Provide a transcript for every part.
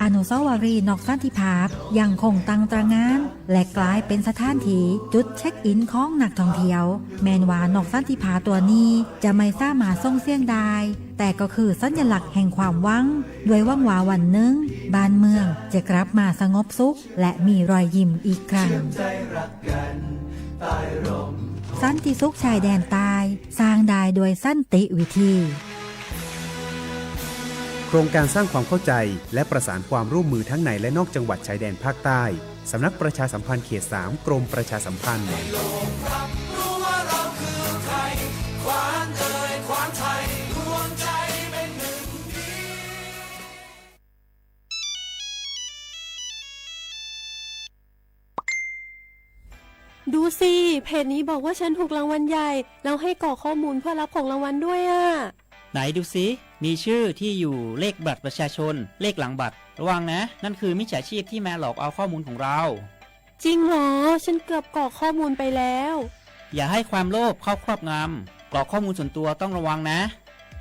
อนุสาวรีย์นกสันติภาพยังคงตั้งตระหง่าน และกลายเป็นสถานที่จุดเช็คอินของนักท่องเที่ยว แม้นว่านกสันติภาพตัวนี้จะไม่สามารถส่งเสียงได้ แต่ก็คือสัญลักษณ์แห่งความหวัง ด้วยหวังว่าวันหนึ่ง บ้านเมืองจะกลับมาสงบสุข และมีรอยยิ้มอีกครั้ง สันติสุขชายแดนใต้ สร้างได้ด้วยสันติวิธี โครงการสร้างความเข้าใจและประสานความร่วมมือทั้งในและนอกจังหวัดชายแดนภาคใต้ สำนักประชาสัมพันธ์เขตสาม กรมประชาสัมพันธ์ ดูสิ เพจนี้บอกว่าฉันถูกรางวัลใหญ่ แล้วให้กรอกข้อมูลเพื่อรับของรางวัลด้วยอะ ไหนดูสิ มีชื่อ ที่อยู่ เลขบัตรประชาชน เลขหลังบัตร ระวังนะ นั่นคือมิจฉาชีพที่มาหลอกเอาข้อมูลของเรา จริงเหรอ ฉันเกือบกรอกข้อมูลไปแล้ว อย่าให้ความโลภเข้าครอบงำ กรอกข้อมูลส่วนตัวต้องระวังนะ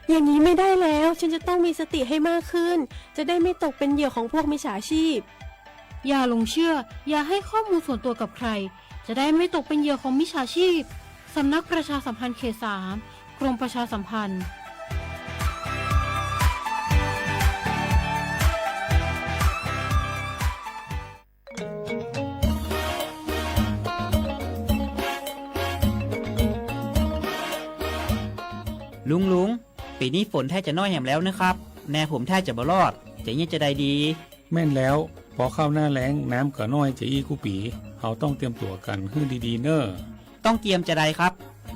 อย่างนี้ไม่ได้แล้ว ฉันจะต้องมีสติให้มากขึ้น จะได้ไม่ตกเป็นเหยื่อของพวกมิจฉาชีพ อย่าหลงเชื่อ อย่าให้ข้อมูลส่วนตัวกับใคร จะได้ไม่ตกเป็นเหยื่อของมิจฉาชีพ สำนักประชาสัมพันธ์เขตสาม กรมประชาสัมพันธ์ ลุง ลุง ปีนี้ฝนแทบจะน้อยแหมแล้วนะครับ นาผมแทบจะบ่รอด จะเยียะจะใดดี แม่นแล้ว พอเข้าหน้าแล้ง น้ำก็น้อยจะอี้กู้ปี เฮาต้องเตรียมตั๋วกั๋นหื้อดีๆ เน่อ ต้องเตรียมจะใดครับ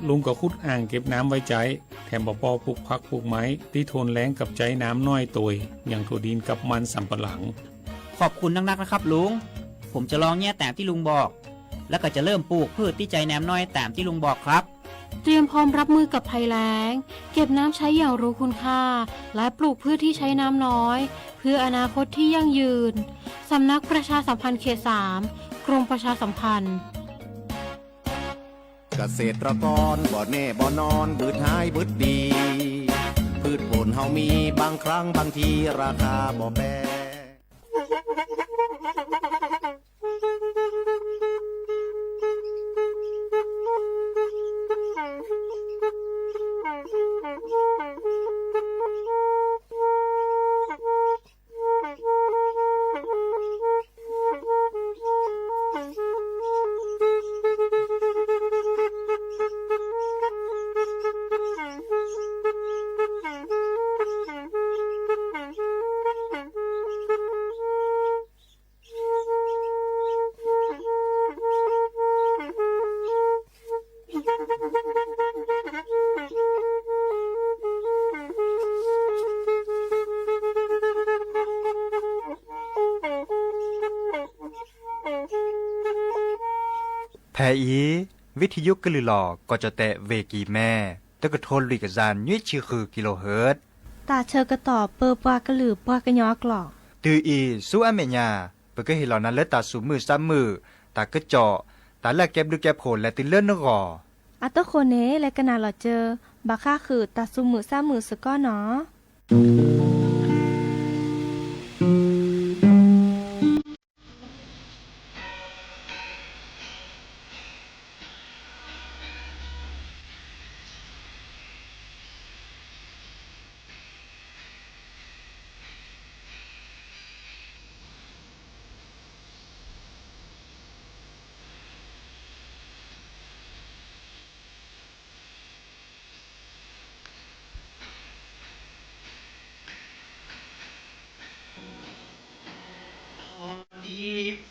ลุงก็ขุดอ่างเก็บน้ำไว้ใจ๊ แถมปอปอปลูกผักปลูกไม้ ตี้ทนแล้งกับใจ๊น้ำน้อยโตย อย่างถั่วดินกับมันสำปะหลัง ขอบคุณนักๆ นะครับลุง ผมจะลองเยียะตามที่ลุงบอก แล้วก็จะเริ่มปลูกพืชที่ใจ๊น้ำน้อยตามที่ลุงบอกครับ เตรียมพร้อมรับมือกับภัยแล้ง เก็บน้ำใช้อย่างรู้คุณค่า และปลูกพืชที่ใช้น้ำน้อย เพื่ออนาคตที่ยั่งยืน สำนักประชาสัมพันธ์เขตสาม กรมประชาสัมพันธ์ เกษตรกรบ่แน่บ่นอน บืดหายบืดดี พืชผลเฮามี บางครั้งบางที ราคาบ่แป ဖဲအံၤ ဝံထံယုကလုာ်လီၤ ကီၢ်ကၠီၣ်တဲၣ် ဝ့ၢ်ကံၢ်မဲ တကထိလွံၢ်ကယၤနွံဆံဃု ကံလိဟၢၣ် တၢ်ဆၢကတီၢ်ပၢပှၤကလုာ်ပှၤကညီအကျိာ် တုၤအံၤဆူအမဲာ်ညါ ပကဟ့ၣ်လီၤနၤလၢတၢ်သူၣ်မုာ်သးမုာ် တၢ်ကစီၣ် တၢ်လၢအကဲဘျုးကဲဖှိၣ်လဲၤတုၤလၢနဂီၢ် အသဃိန့ၣ် လဲၤကနၣ်လီၤစၢၤ ဘၣ်ဃးဃုာ်တၢ်သူၣ်မုာ်သးမုာ်စ့ၢ်ကီးနီၤ.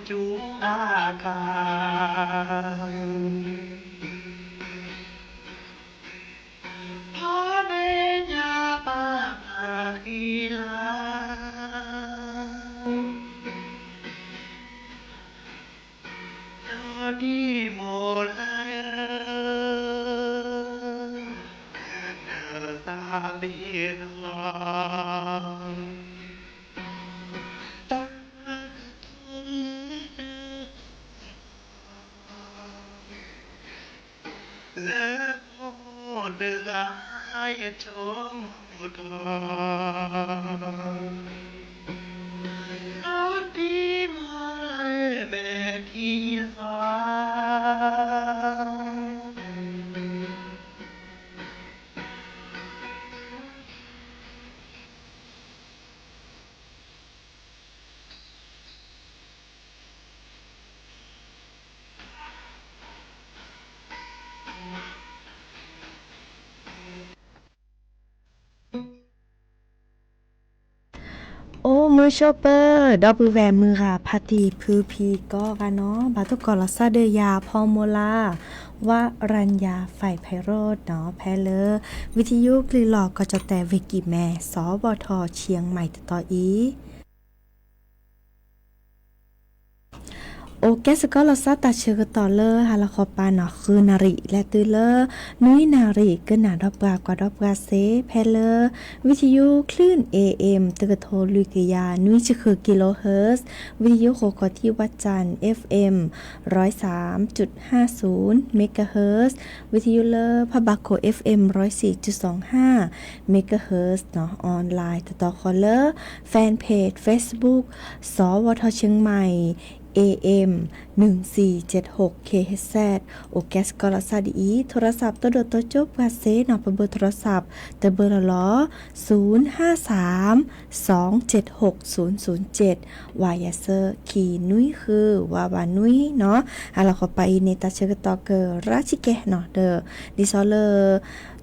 ကၠူအါခါ, ဖီန့ၢ်ညါပၢ်ပၢ်ဃံလၤ, ဒီးဒံမိၢ်လၢ ကနၢ်တၢ်ဘ့ၣ်လီၤ. လၢမိၢ်တဂၤယထိၣ်ဒီး, ဒီးဒံမိၢ်လၢမဲာ်ထံလီၤ. အိၣ်မုာ်ဆိးပၢၤ ဒီပုၢ်ဝဲၢ်မုၢ်ဂၤဖါတံၢ်ဖုဖံကိးဂၤနီၤ, ဘၣ်သကိးလီၤသးဒီးယၤ ဖီမိၢ်လၢ် ဝရၣ်ညါ ဖဲဖဲရိၣ်နီၤ, ဖဲလၢ ဝံၤထံယိၣ်ချံလီၢ်ကီၢ်ကၠီၣ်တဲၣ် ဝ့ၢ်ကံၢ်မဲ စီၤဘီၣ်ထီၣ် ဆံၣ်မဲၣ်တတီၤအံၤ အိၣ်ကဲစ့ၢ်ကီးလီၤသး တၢ်ဆၢကတီၢ်လၢဟါလီၤဃီပၤနီၤ ဃုနၣ်ရံၣ် လဲၤတုၤလၢ နွံနၣ်ရံၣ် ကနၣ်ဒီးပှၤ ကွၢ်ဒီးပှၤစ့ၢ် ဖဲလၢ ဝံၤထံယိၣ်ချံ เอเอ็ม တကထိလွံၢ်ကယၤနွံဆံဃု kilohertz, ဝံၤထံယိၣ်ဃိးကီၢ်ထံ ဝၣ်စၣ် เอฟเอ็ม ร้อยสามจุดห้าศูนย์ megahertz, ဝံၤထံယိၣ်လၢဖးဘၣ်ခိၣ် เอฟเอ็ม ร้อยสี่จุดสองห้า megahertz နီၤ, online တတီၤဃီလၢ fanpage Facebook စီၤဝီၤထီၣ် เชียงใหม่ เอเอ็ม หนึ่งสี่เจ็ดหก เคเอชเซด အိၣ်ကဲစ့ၢ်ကီးလီၤသးဒ်အံၤ, โทรศัพท์ တဒိၣ်တိကၠိပှၤစ့ၢ်နီၤ, ပဘၢ โทรศัพท์ တဘၢလီၤလီၤ ศูนย์ห้าสาม สองเจ็ดหก ศูนย์ศูนย์เจ็ด ဝါယၤစၢ ခံနွံဃု ဝါဝါနွံနီၤ, ဟါလီၤဃီပၤအံၤန့ၣ် တၢ်ဆၢကတီၢ်ကရၢဆံကဲနီၤ, ဒီး ဒ်သိးလၢ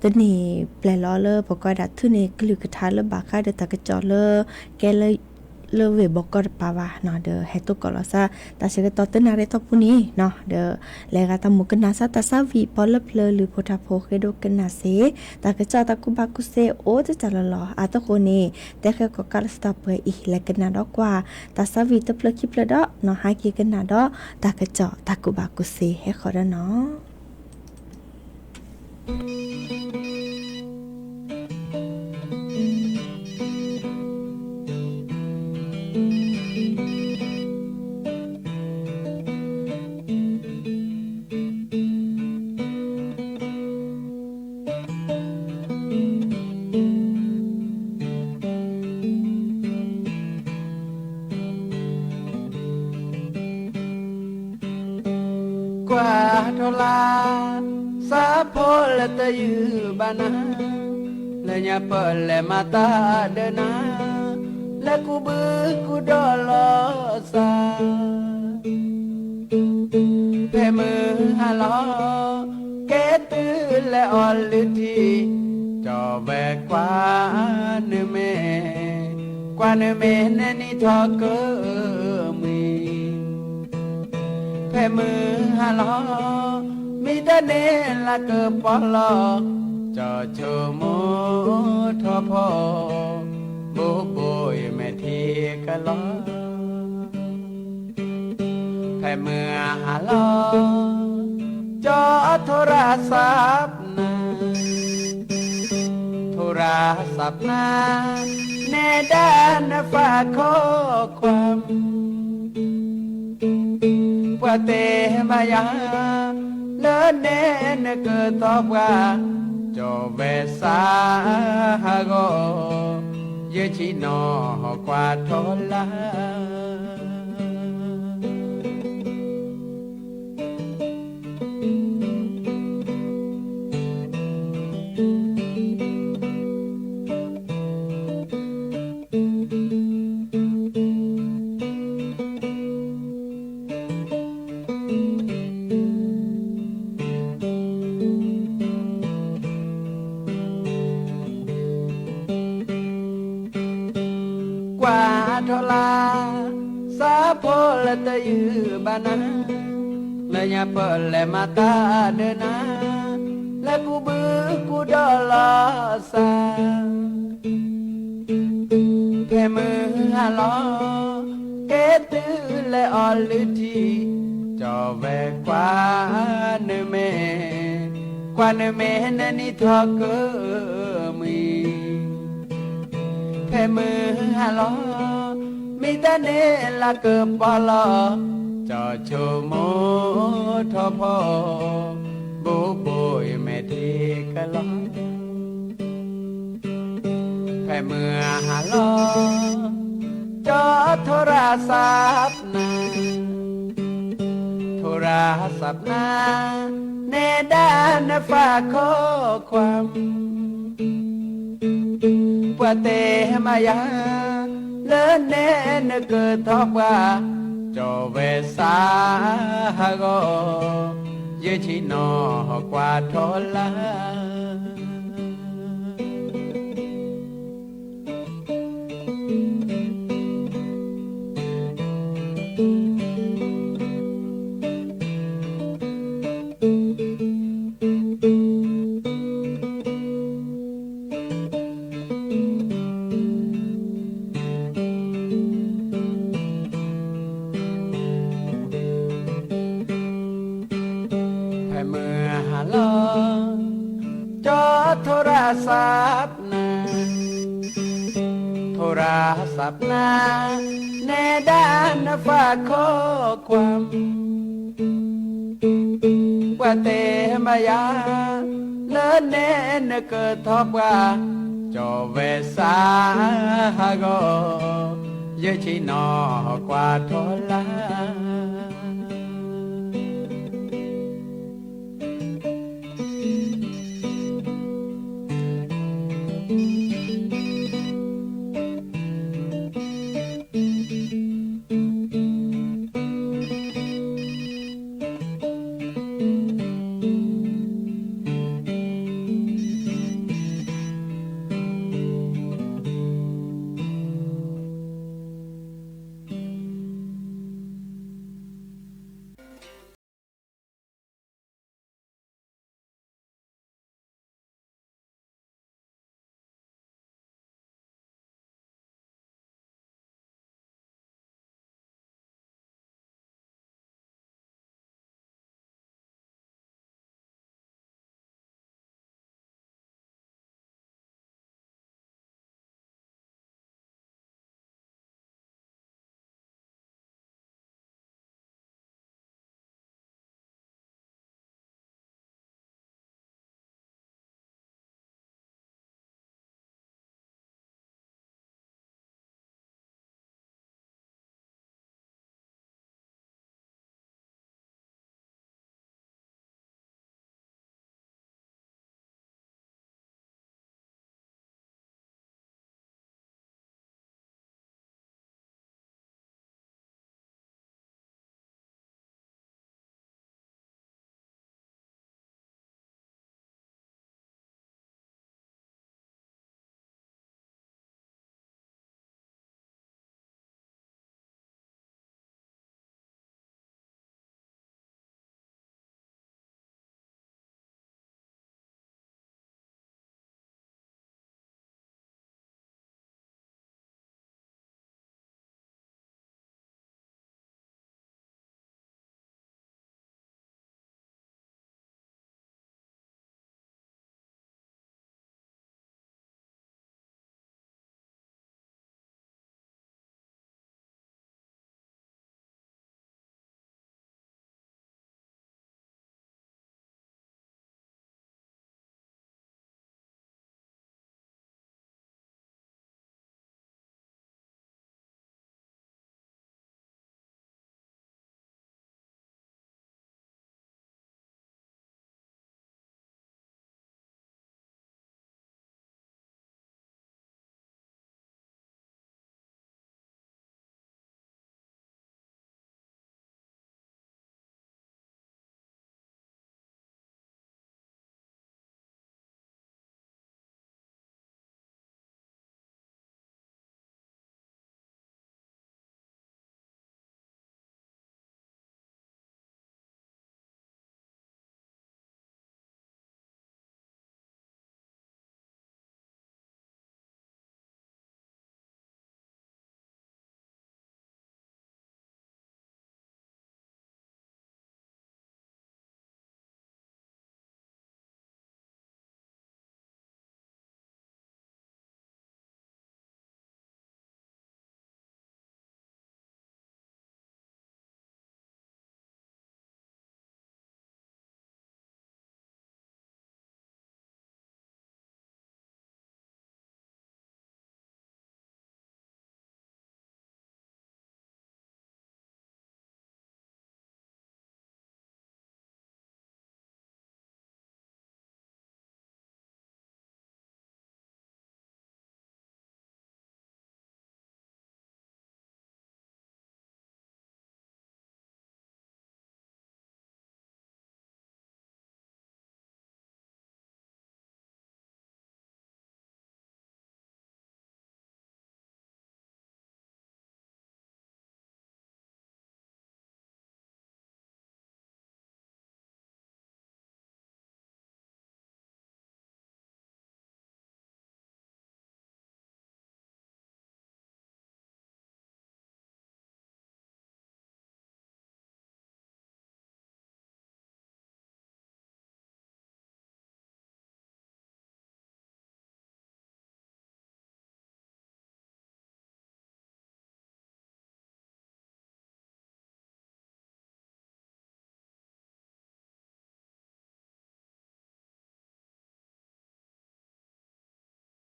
တန့ၢ်ပျဲၢ်လီၤလၢပကွၢ်ဒၣ်ထူၣ်န့ၣ် ကလုၢ်ကထါလၢဘၣ်ဃးဒီးတၢ်ကစီၣ်လၢ ကဲလၢ လၢဝ့ၢ်ဘီကီၢ်တပၤဘၣ်နီၤ, ဒီးဟဲတိၢ်ကီးလီၤသး တၢ်ဆၢကတီၢ်တနၣ်ရံၣ်တီၢ်ပူၤန့ၣ်နီၤ, ဒီး လဲၤဂၤတၢ်မူကနၣ်သးတၢ်သးဝံၣ် ပီလၢပျၢၤလုၢ်ဖိထါဖိဃ့ဒိကနၣ်စ့ၢ်, တၢ်ကစီၣ်တၢ်ကူၣ်ဘၣ်ကူၣ်သ့အိၣ်တစၢ်လီၤလီၤ, အသဃိန့ၣ် တဲဃဲၤကီးကးလၢစတီၢ်ပှဲၤအံၤ လဲၤကနၣ်ဒီးကွၢ် တၢ်သးဝံၣ်တဖျၢၣ်ခံဖျၢၣ်ဒီးနီၤ, ဟဲက့ၤကနၣ်ဒီး တၢ်ကစီၣ်တၢ်ကူၣ်ဘၣ်ကူၣ်သ့ဟဲဃီၤဒီးနီၤ. ကွၢ်ထီၣ်လၢ စးဖိလၢတယုၢ်ဘၣ်နၤ, လၢညါပၢၢ်လဲၤမၤတၢ်ဒီးနၤ, လၢကူးဘုကူးဒီးလီၤစၢ် ဖဲမုၢ်ဟါလီၤ ကဲတုၤလဲၤအီၣ်လုၢ်ထံ, ကၠီၣ်ဝဲကွၢ်နမ့ၢ်, ကွၢ်နမ့ၢ်နဲနံၣ်ထီၣ်ကမှံၤ, ဖဲမုၢ်ဟါလီၤ မံတန့ၢ်လၢကပီၤလီၤ, ကၠီၣ်ဆိကမိၣ်ထီၣ်ဖီ, ဘိဘိအံၤမဲာ်ထံကလီၤ ဖဲမုၢ်ဟါလီၤ ကၠီၣ်ထိရၣ်စးပနၤ, ထိရၣ်စးပနၤ နဲဒၣ်နဖးခိၣ်ခွါ, ပှၤတဲဘၣ်ယၤ လၢနဲနကတီၢ်ပှၤ, ကၠီၣ်ဝဲစးဟးဂီၤ, ယဆ့ၣ်နီၤဟီၣ်ကွၢ်ထီၣ်လၢ ကွၢ်ထီၣ်လၢ စးဖ ဖိလၢတယုၢ်ဘၣ်နၤ, လၢညါပလဲၤမၤတၢ်ဒီးနၤ, လၢကူးဘုကူးဒီးလီၤစၢ်. ဖဲမုၢ်ဟါလီၤ, က့ၤတုၤလၢအီၤလုၢ်ထံ, ကၠီဝဲကွၢ်နမဲာ်, ကွၢ်နမဲာ်နနံၤထီၣ်ကမှံ. ဖဲမုၢ်ဟါလီၤ, မ့ၢ်တၢ်န့ၣ်လၢကပီၤလီၤ, ကၠီဆိကမိၣ်ထီၣ်ဖီ, ဘိဘိအမဲာ်ထံကလီၤ. ဖဲမုၢ်ဟါလီၤ, ကၠီထိရၣ်စးနၤ, ထိရၣ်စးနၤ, နဲဒၣ်နဖးခိၣ်ခွါ ပှၤတဲမၤယၤ, လၢနဲနကထီၣ်ပှၢ်, ကၠီဝဲစးဟးဂီၤ, ယဆ့ၣ်နီၤကွၢ်ထီၣ်လၢ်. ဖဲမုၢ်ဟါလီၤ, ကၠီထိရၣ်စးနၤ, ထိရၣ်စးနၤ, နဲဒၣ်နဖးခိၣ်ခွါ ပှၤတဲမၤယၤ, လၢနဲနကထီၣ်ပှၢ်, ကၠီဝဲစးဟးဂီၤ, ယဆ့ၣ်နီၤကွၢ်ထီၣ်လၢ်.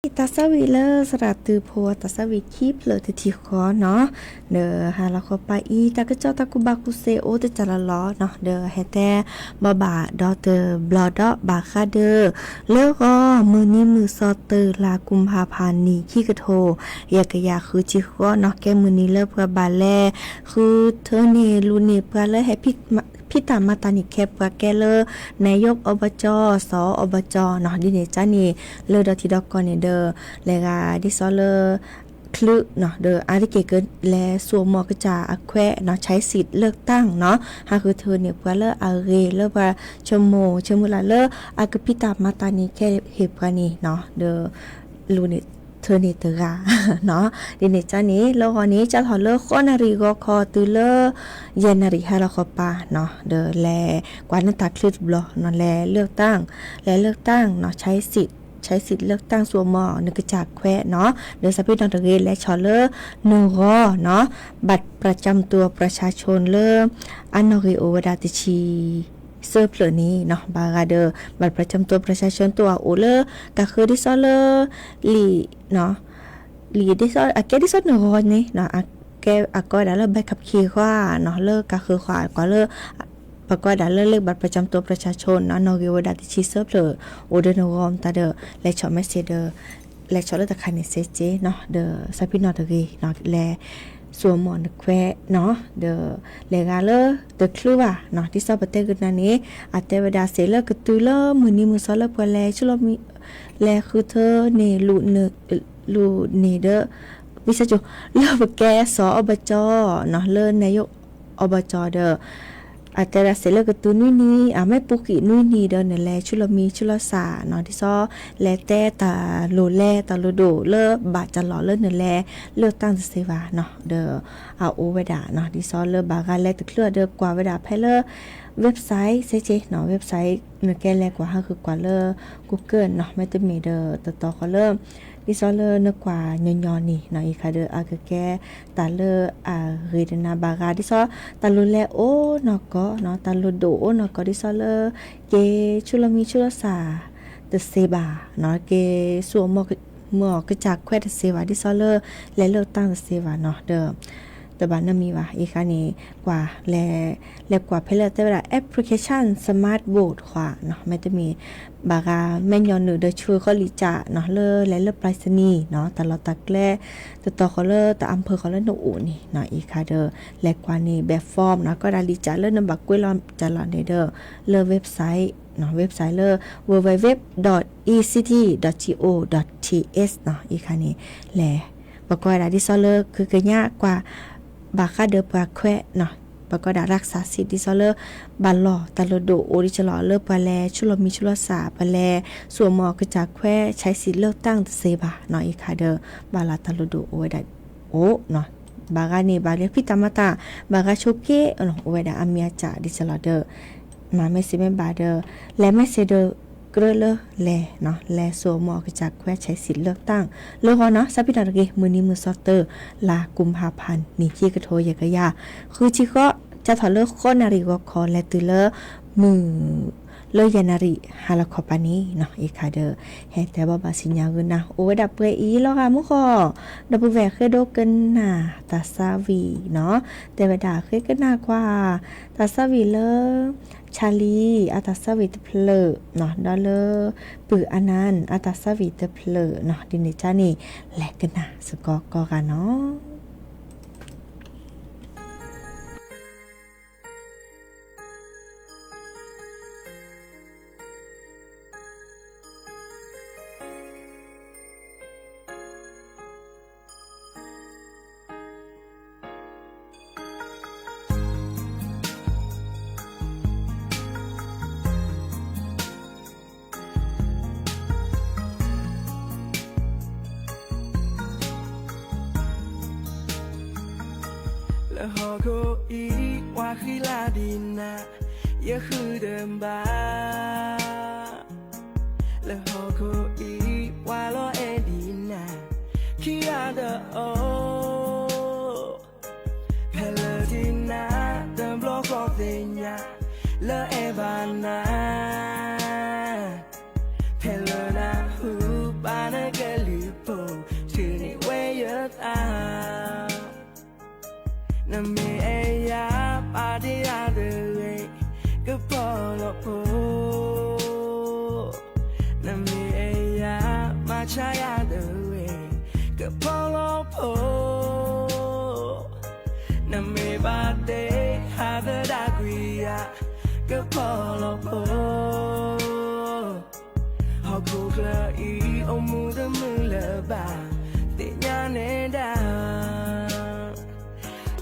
တၢ်သးဝံၣ်လၢသရၣ်သုးဖိ တၢ်သးဝံၣ်ခံဖျၢၣ်တထံၣ်ဃီနီၤ, ဒီးဟါလီၤခီပၤအံၤ တၢ်ကစီၣ်တၢ်ကူၣ်ဘၣ်ကူၣ်သ့အိၣ်တစဲးလီၤလီၤနီၤ, ဒီးဟဲတဲဘၣ်ဘၣ်ဒီးတဘျီဒီး ဘၣ်ဃးဒီး လၢဂီၤမုၢ်နံၤမုၢ်သီသၢလါ ကူမၢ်ဖးနံၣ် ခံကထိ ယဲၢ်ကယၤဃုဆံဃိးနီၤ, ကဲမုၢ်နံၤလၢပှၤဘၣ်လဲၤဃုထၢန့ၢ်လူၤန့ၢ်ပှၤလၢဟဲ ဖံးတၢ်မၤတၢ်န့ၣ် ခဲပှၤကဲလၢ နာယိးအီဘကၠီ စီၤအီဘကၠီနီၤ, ဒ်န့ၣ်ကန့ၣ် လၢဒီးထံဒီးကီၢ်န့ၣ်ဒီး လဲၤဂၤဒ်သိးလၢ ချုးနီၤ, ဒီးအါတက့ၢ်ကလဲၤစိာ်မီၣ်ကစၢ်အခွဲးနီၤ, ใช้สิทธิ์เลือกตั้งနီၤ, ဟးဃုထၢန့ၢ်ပှၤလၢအဂ့ၤလၢပှၤဆိကမိၣ်ဆိကမုၢ်လၢ်လၢ အကဖံးတၢ်မၤတၢ်န့ၣ် ခဲဟ့ၣ်ပှၤန့ၣ်နီၤ, ဒီးလူၤန့ၢ်ထၢန့ၢ်တဂၤနီၤ, ဒ်န့ၣ်ကန့ၣ် လၢဂီၤန့ၣ် ကၢ်ထီၣ်လၢဃိးနၣ်ရံၣ်ဂီၤခီတုၤလၢ ယဲၢ်နၣ်ရံၣ်ဟါလီၤခီပၤနီၤ, ဒီးလဲၤကွၢ်န့ၢ်တၢ်ချုးတဘျီနီၤ, လဲၤ เลือกตั้ง, လဲၤ เลือกตั้งနီၤ, ใช้สิทธิ์ ใช้สิทธิ์เลือกตั้ง စိာ်မီၣ်နကစၢ်ခွဲးနီၤ, ဒီးသးပ့ၤနီၣ်တဂ့ၤ လဲၤဆီၣ်လၢနဂီၤနီၤ, บัตรประจำตัวประชาชนလၢ အနီၣ်ဂံၢ်အိၣ်ဝဲဒၣ်တဆံ သၢဖျၢၣ်န့ၣ်နီၤ, ဘၣ်ဃးဒီး บัตรประจำตัวประชาชน တအိၣ်အအိၣ်လၢ ကးဃၢဒ်သိးလၢ လံာ် လံာ်ဒ်သိး အကဲဒ်သိးနဂီၤန့ၣ်နီၤ, အကဲ အကိးဝဲဒၣ်လၢ ใบขับขี่ဃီနီၤ, လၢကးဃၢဃီ ကွၢ်လၢ ပှၤကိးဝဲဒၣ်လၢ เลขบัตรประจำตัวประชาชนနီၤ, နီၣ်ဂံၢ်ဝဲဒၣ်တဆံသၢဖျၢၣ် အိၣ်ဒီးနဂီၤမတၤဒီး လဲၤဆီၣ် message ဒီး လဲၤဆီၣ်လၢတခါန့ၣ်စဲက့နီၤ, ဒီးသးပ့ၤနီၣ်တဂ့ၤနီၤ, လဲၤစိာ်မီၣ်နခွဲးနီၤ, ဒီးလဲၤဂၤလၢတချုးဘၣ်နီၤ, ဒ်သိးပတဲကနၤန့ၣ် အတဲဝဲဒၣ်စ့ၢ်လၢကတုၤလၢမုၢ်နံၤမုၢ်သီလၢပှၤလဲၤဆူလီၤမံ လဲၤဃုထၢန့ၢ် လူၤန့ၢ်ဒီး မ့ၢ်စၢကၠိ လၢပကဲစီၤအီဘကၠီနီၤ, လၢနာယိးအီဘကၠီဒီး အတဲဒၣ်စ့ၢ်လၢကတုၤနွံနံၤ အမ့ၢ်ပူၤကွံာ်နွံနံၤဒီး နလဲၤဆူလီၤမံဆူလီၤစၢ်နီၤ, ဒ်သိးလဲၤတဲတၢ်လိၣ်လဲၤတၢ်လိၣ်ဒိၣ်လၢဘၣ်တၢ်လီၢ်လၢနလဲၤ เลือกตั้ง တသ့ဘၣ်နီၤ, ဒီးအအိၣ်ဝဲဒၣ်နီၤ, ဒ်သိးလၢဘၣ်ဂၤလဲၤတချုးဒီးကွၢ်ဝဲဒၣ်ဖဲလၢ website စဲက့နီၤ, website နကဲလဲၤကွၢ်ဟးဃုကွၢ်လၢ Google နီၤ, မ့တမ့ၢ်ဒီးတတီၤဃီလၢ ဒ်သိးလၢနကွၢ်ညီညီန့ၣ်နီၤ, အံၤခါဒီး အကကဲတၢ်လၢအဂ့ၤဒီးနၤဘၣ်ဂၤ ဒ်သိး တၢ်လိၣ်လဲၤအိၣ်နီၢ်ကီၢ်နီၤ, တၢ်လိၣ်ဒိၣ်အိၣ်နီၢ်ကီၢ် ဒ်သိးလၢ က့ၤဆူလီၤမံဆူလီၤစၢ်တသ့ဘၣ်နီၤ, က့ၤစိာ်မီၣ်ကစၢ်ခွဲးတသ့ဘၣ်, ဒ်သိးလၢ လဲၤ เลือกตั้ง တသ့ဘၣ်နီၤ, ဒီး တဘၣ်နီတမံၤဘၣ်, အံၤခါန့ၣ် ကွၢ်လဲၤ လဲၤကွၢ်ဖဲလၢတဲဝဲဒၣ် application smart board ဃီနီၤ, မ့တမ့ၢ် ဘၣ်ဂၤမဲာ်ညီနုၢ်ဒီးဆှၢဃီလံာ်စၢ်နီၤ, လၢလဲၤလၢ ไปรษณีย์နီၤ, တၢ်လီၢ်တၢ်ကျဲ တတီၤဃီလၢတၢ် อำเภอ ဃီလၢနအိၣ်န့ၣ်နီၤ, အံၤခါဒီး လဲၤကွၢ်န့ၢ် แบบ form နီၤ, ကီးဒၣ်လံာ်စၢ်လၢနဘၣ်ကွဲးလီၤတၢ်လီၢ်န့ၣ်ဒီး လၢ website နီၤ, website လၢ www dot ect dot co dot th နီၤ, အံၤခါန့ၣ် လဲၤ ပှၤကိးဝဲဒၣ်ဒ်သိးလၢ ကကညးကွၢ် ဘၣ်ဃးဒီးပှၤခွဲးနီၤ, ပှၤကိးဝဲဒၣ် รักษาสิทธิ์ ဒ်သိးလၢ ဘၣ်လီၢ်တၢ်လိၣ်ဒိၣ်အိၣ်ဒ်သိးလီၤ လၢပှၤလဲၤဆူလီၤမံဆူလီၤစၢ် ပှၤလဲၤစိာ်မီၣ်ကစၢ်ခွဲး ใช้สิทธิ์เลือกตั้ง တသ့ဘၣ်နီၤ, အံၤခါဒီး ဘၣ်လီၢ်တၢ်လိၣ်ဒိၣ်အိၣ်ဝဲဒၣ်အိၣ်နီၤ, ဘၣ်ဂၤန့ၣ် ဘၣ်လဲၤဖံးတၢ်မၤတၢ် ဘၣ်ဂၤဆိးက့ အိၣ်ဝဲဒၣ်အမံၤအစၢ်ဒ်သိးလီၤဒီး မၤ message မ့ၢ်ဘၣ်ဒီး လဲၤ message ဒီး ကြၢးလၢလဲၤနီၤ, လဲၤစိာ်မီၣ်ကစၢ်ခွဲး ใช้สิทธิ์เลือกตั้ง လၢဂီၤနီၤ, သးပ့ၤနီၣ်တဂ့ၤ, မုၢ်နံၤမုၢ်သီသၢ လါကူမၢ်ဖးနံၣ် ခံကထိယဲၢ်ကယၤဃုဆံဃိး, ကၢ်ထီၣ်လၢဃိးနၣ်ရံၣ်ဂီၤခီ လဲၤတုၤလၢမုၢ် လၢယဲၢ်နၣ်ရံၣ်ဟါလီၤခီပၤန့ၣ်နီၤ, အံၤခါဒီး ဟဲတဲဘၣ်ဘၣ်စံၣ်ညီၣ်ဂုာ်နၤ အိၣ်ဝဲဒၣ်ပှဲၤအံၤလီၤဂာ်မူဃီ, ဒီပုၢ်ဝဲၢ်ဃ့ဒိကနၣ်တၢ်သးဝံၣ်နီၤ, တဲဝဲဒၣ်ဃ့ကနၣ်ကွၢ် တၢ်သးဝံၣ်လၢ Charlie အတၢ်သးဝံၣ်တဖျၢၣ်နီၤ, ဒီးလၢ ပုၢ် Anand အတၢ်သးဝံၣ်တဖျၢၣ်နီၤ, ဒ်န့ၣ်ကန့ၣ် လဲၤကနၣ်စ့ၢ်ကီးကိးဂၤနီၤ. လၢဟီၣ်ခိၣ်အံၤ ပှၤဃံလၤဒံးနၤ ယဃုဒၢဘၣ်, လၢဟီၣ်ခိၣ်အံၤ ပှၤလီၤအဲၣ်ဒံးနၤ ခံဂၤတအိၣ်, ဖဲလၢဒံးနၤ တဘျီဃီသ့ၣ်ညါ လၢအဲၣ်ဘၣ်နၤ ဖဲလၢနၢ်ဟူဘၣ်နကလုၢ် နမ့ၢ်ဘၣ်တ့ဟးသဒၣ်ကွံာ်ယၤ ကဖီလီၤဖိ ဟီၣ်ခိၣ်ချၢအံၤအိၣ်မူတမုာ်လၢၤဘၣ် သ့ၣ်ညါနဲဒၣ်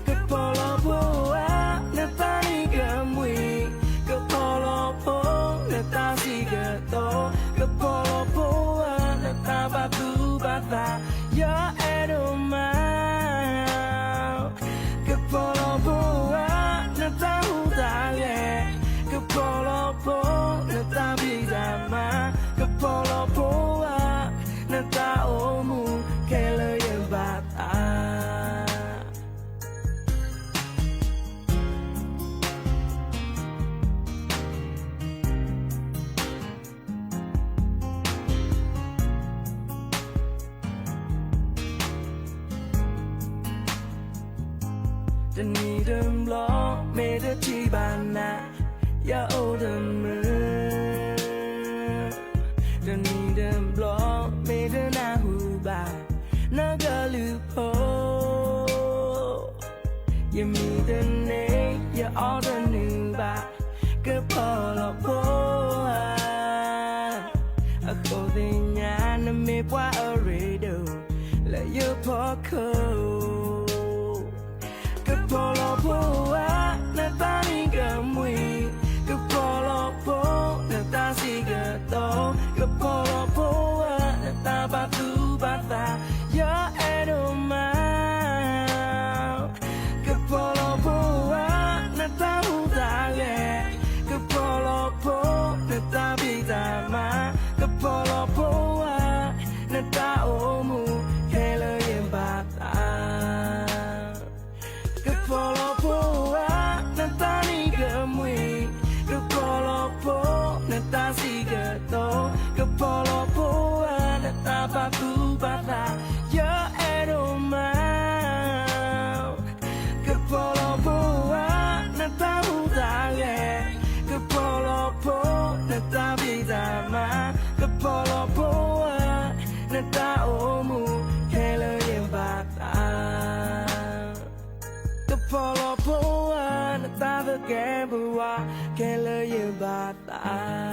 ကဖီလီၤဖိဧၢ နသးနံၣ်ကမှံၤ ကဖီလီၤဖိ နသးစံးကတိၤ ကဖီလီၤဖိဧၢ နသးဘၣ်သူၣ်ဘၣ်သး ယအဲၣ်ဒိးမၤ ကဖီလီၤဖိဧၢ နသးဟူးသးဂဲၤ ကဖီလီၤဖိ နသးဖံးသးမၤ ကဖီလီၤဖိဧၢ နသးအိၣ်မူခဲလၢာ်ယဘၣ်သး တနံၤတဘျီ မ့ၢ်တထံၣ်ဘၣ်နၤ ယအိၣ်တမုာ် တနံၤတဘျီ မ့ၢ်တနၢ်ဟူဘၣ် နကလုၢ်ဖိ ယမံတန့ၢ် ယအီၣ်တနုာ်ဘၣ် ကဖီလီၤဖိဧၢ အဃိသ့ၣ်ညါ နမ့ၢ်ပှၤအရ့ဒိၣ် လၢယဖီခိၣ် ကဖီလီၤဖိဧၢ နသးနံၣ်ကမှံၤ ကဖီလီၤဖိ နသးစံးကတိၤ ကဖီလီၤဖိဧၢ နသးဘၣ်သူၣ်ဘၣ်သး ယအဲၣ်ဒိးမၤ ကဖီလီၤဖိဧၢ နသးဟူးသးဂဲၤ ကဖီလီၤဖိ နသးဖံးသးမၤ ကဖီလီၤဖိဧၢ နသးအိၣ်မူခဲလၢာ်ယဘၣ်သး ကဖီလီၤဖိဧၢ နသးနံၣ်ကမှံၤ ကဖီလီၤဖိ နသးစံးကတိၤ ကဖီလီၤဖိဧၢ နသးဘၣ်သူၣ်ဘၣ်သး ယအဲၣ်ဒိးမၤ ကဖီလီၤဖိဧၢ နသးဟူးသးဂဲၤ ကဖီလီၤဖိ နသးဖံးသးမၤ ကဖီလီၤဖိဧၢ နသးအိၣ်မူခဲလၢာ်ယဘၣ်သး ကဖီလီၤဖိဧၢ နသးသကဲးပဝး ခဲလၢာ်ယဘၣ်သး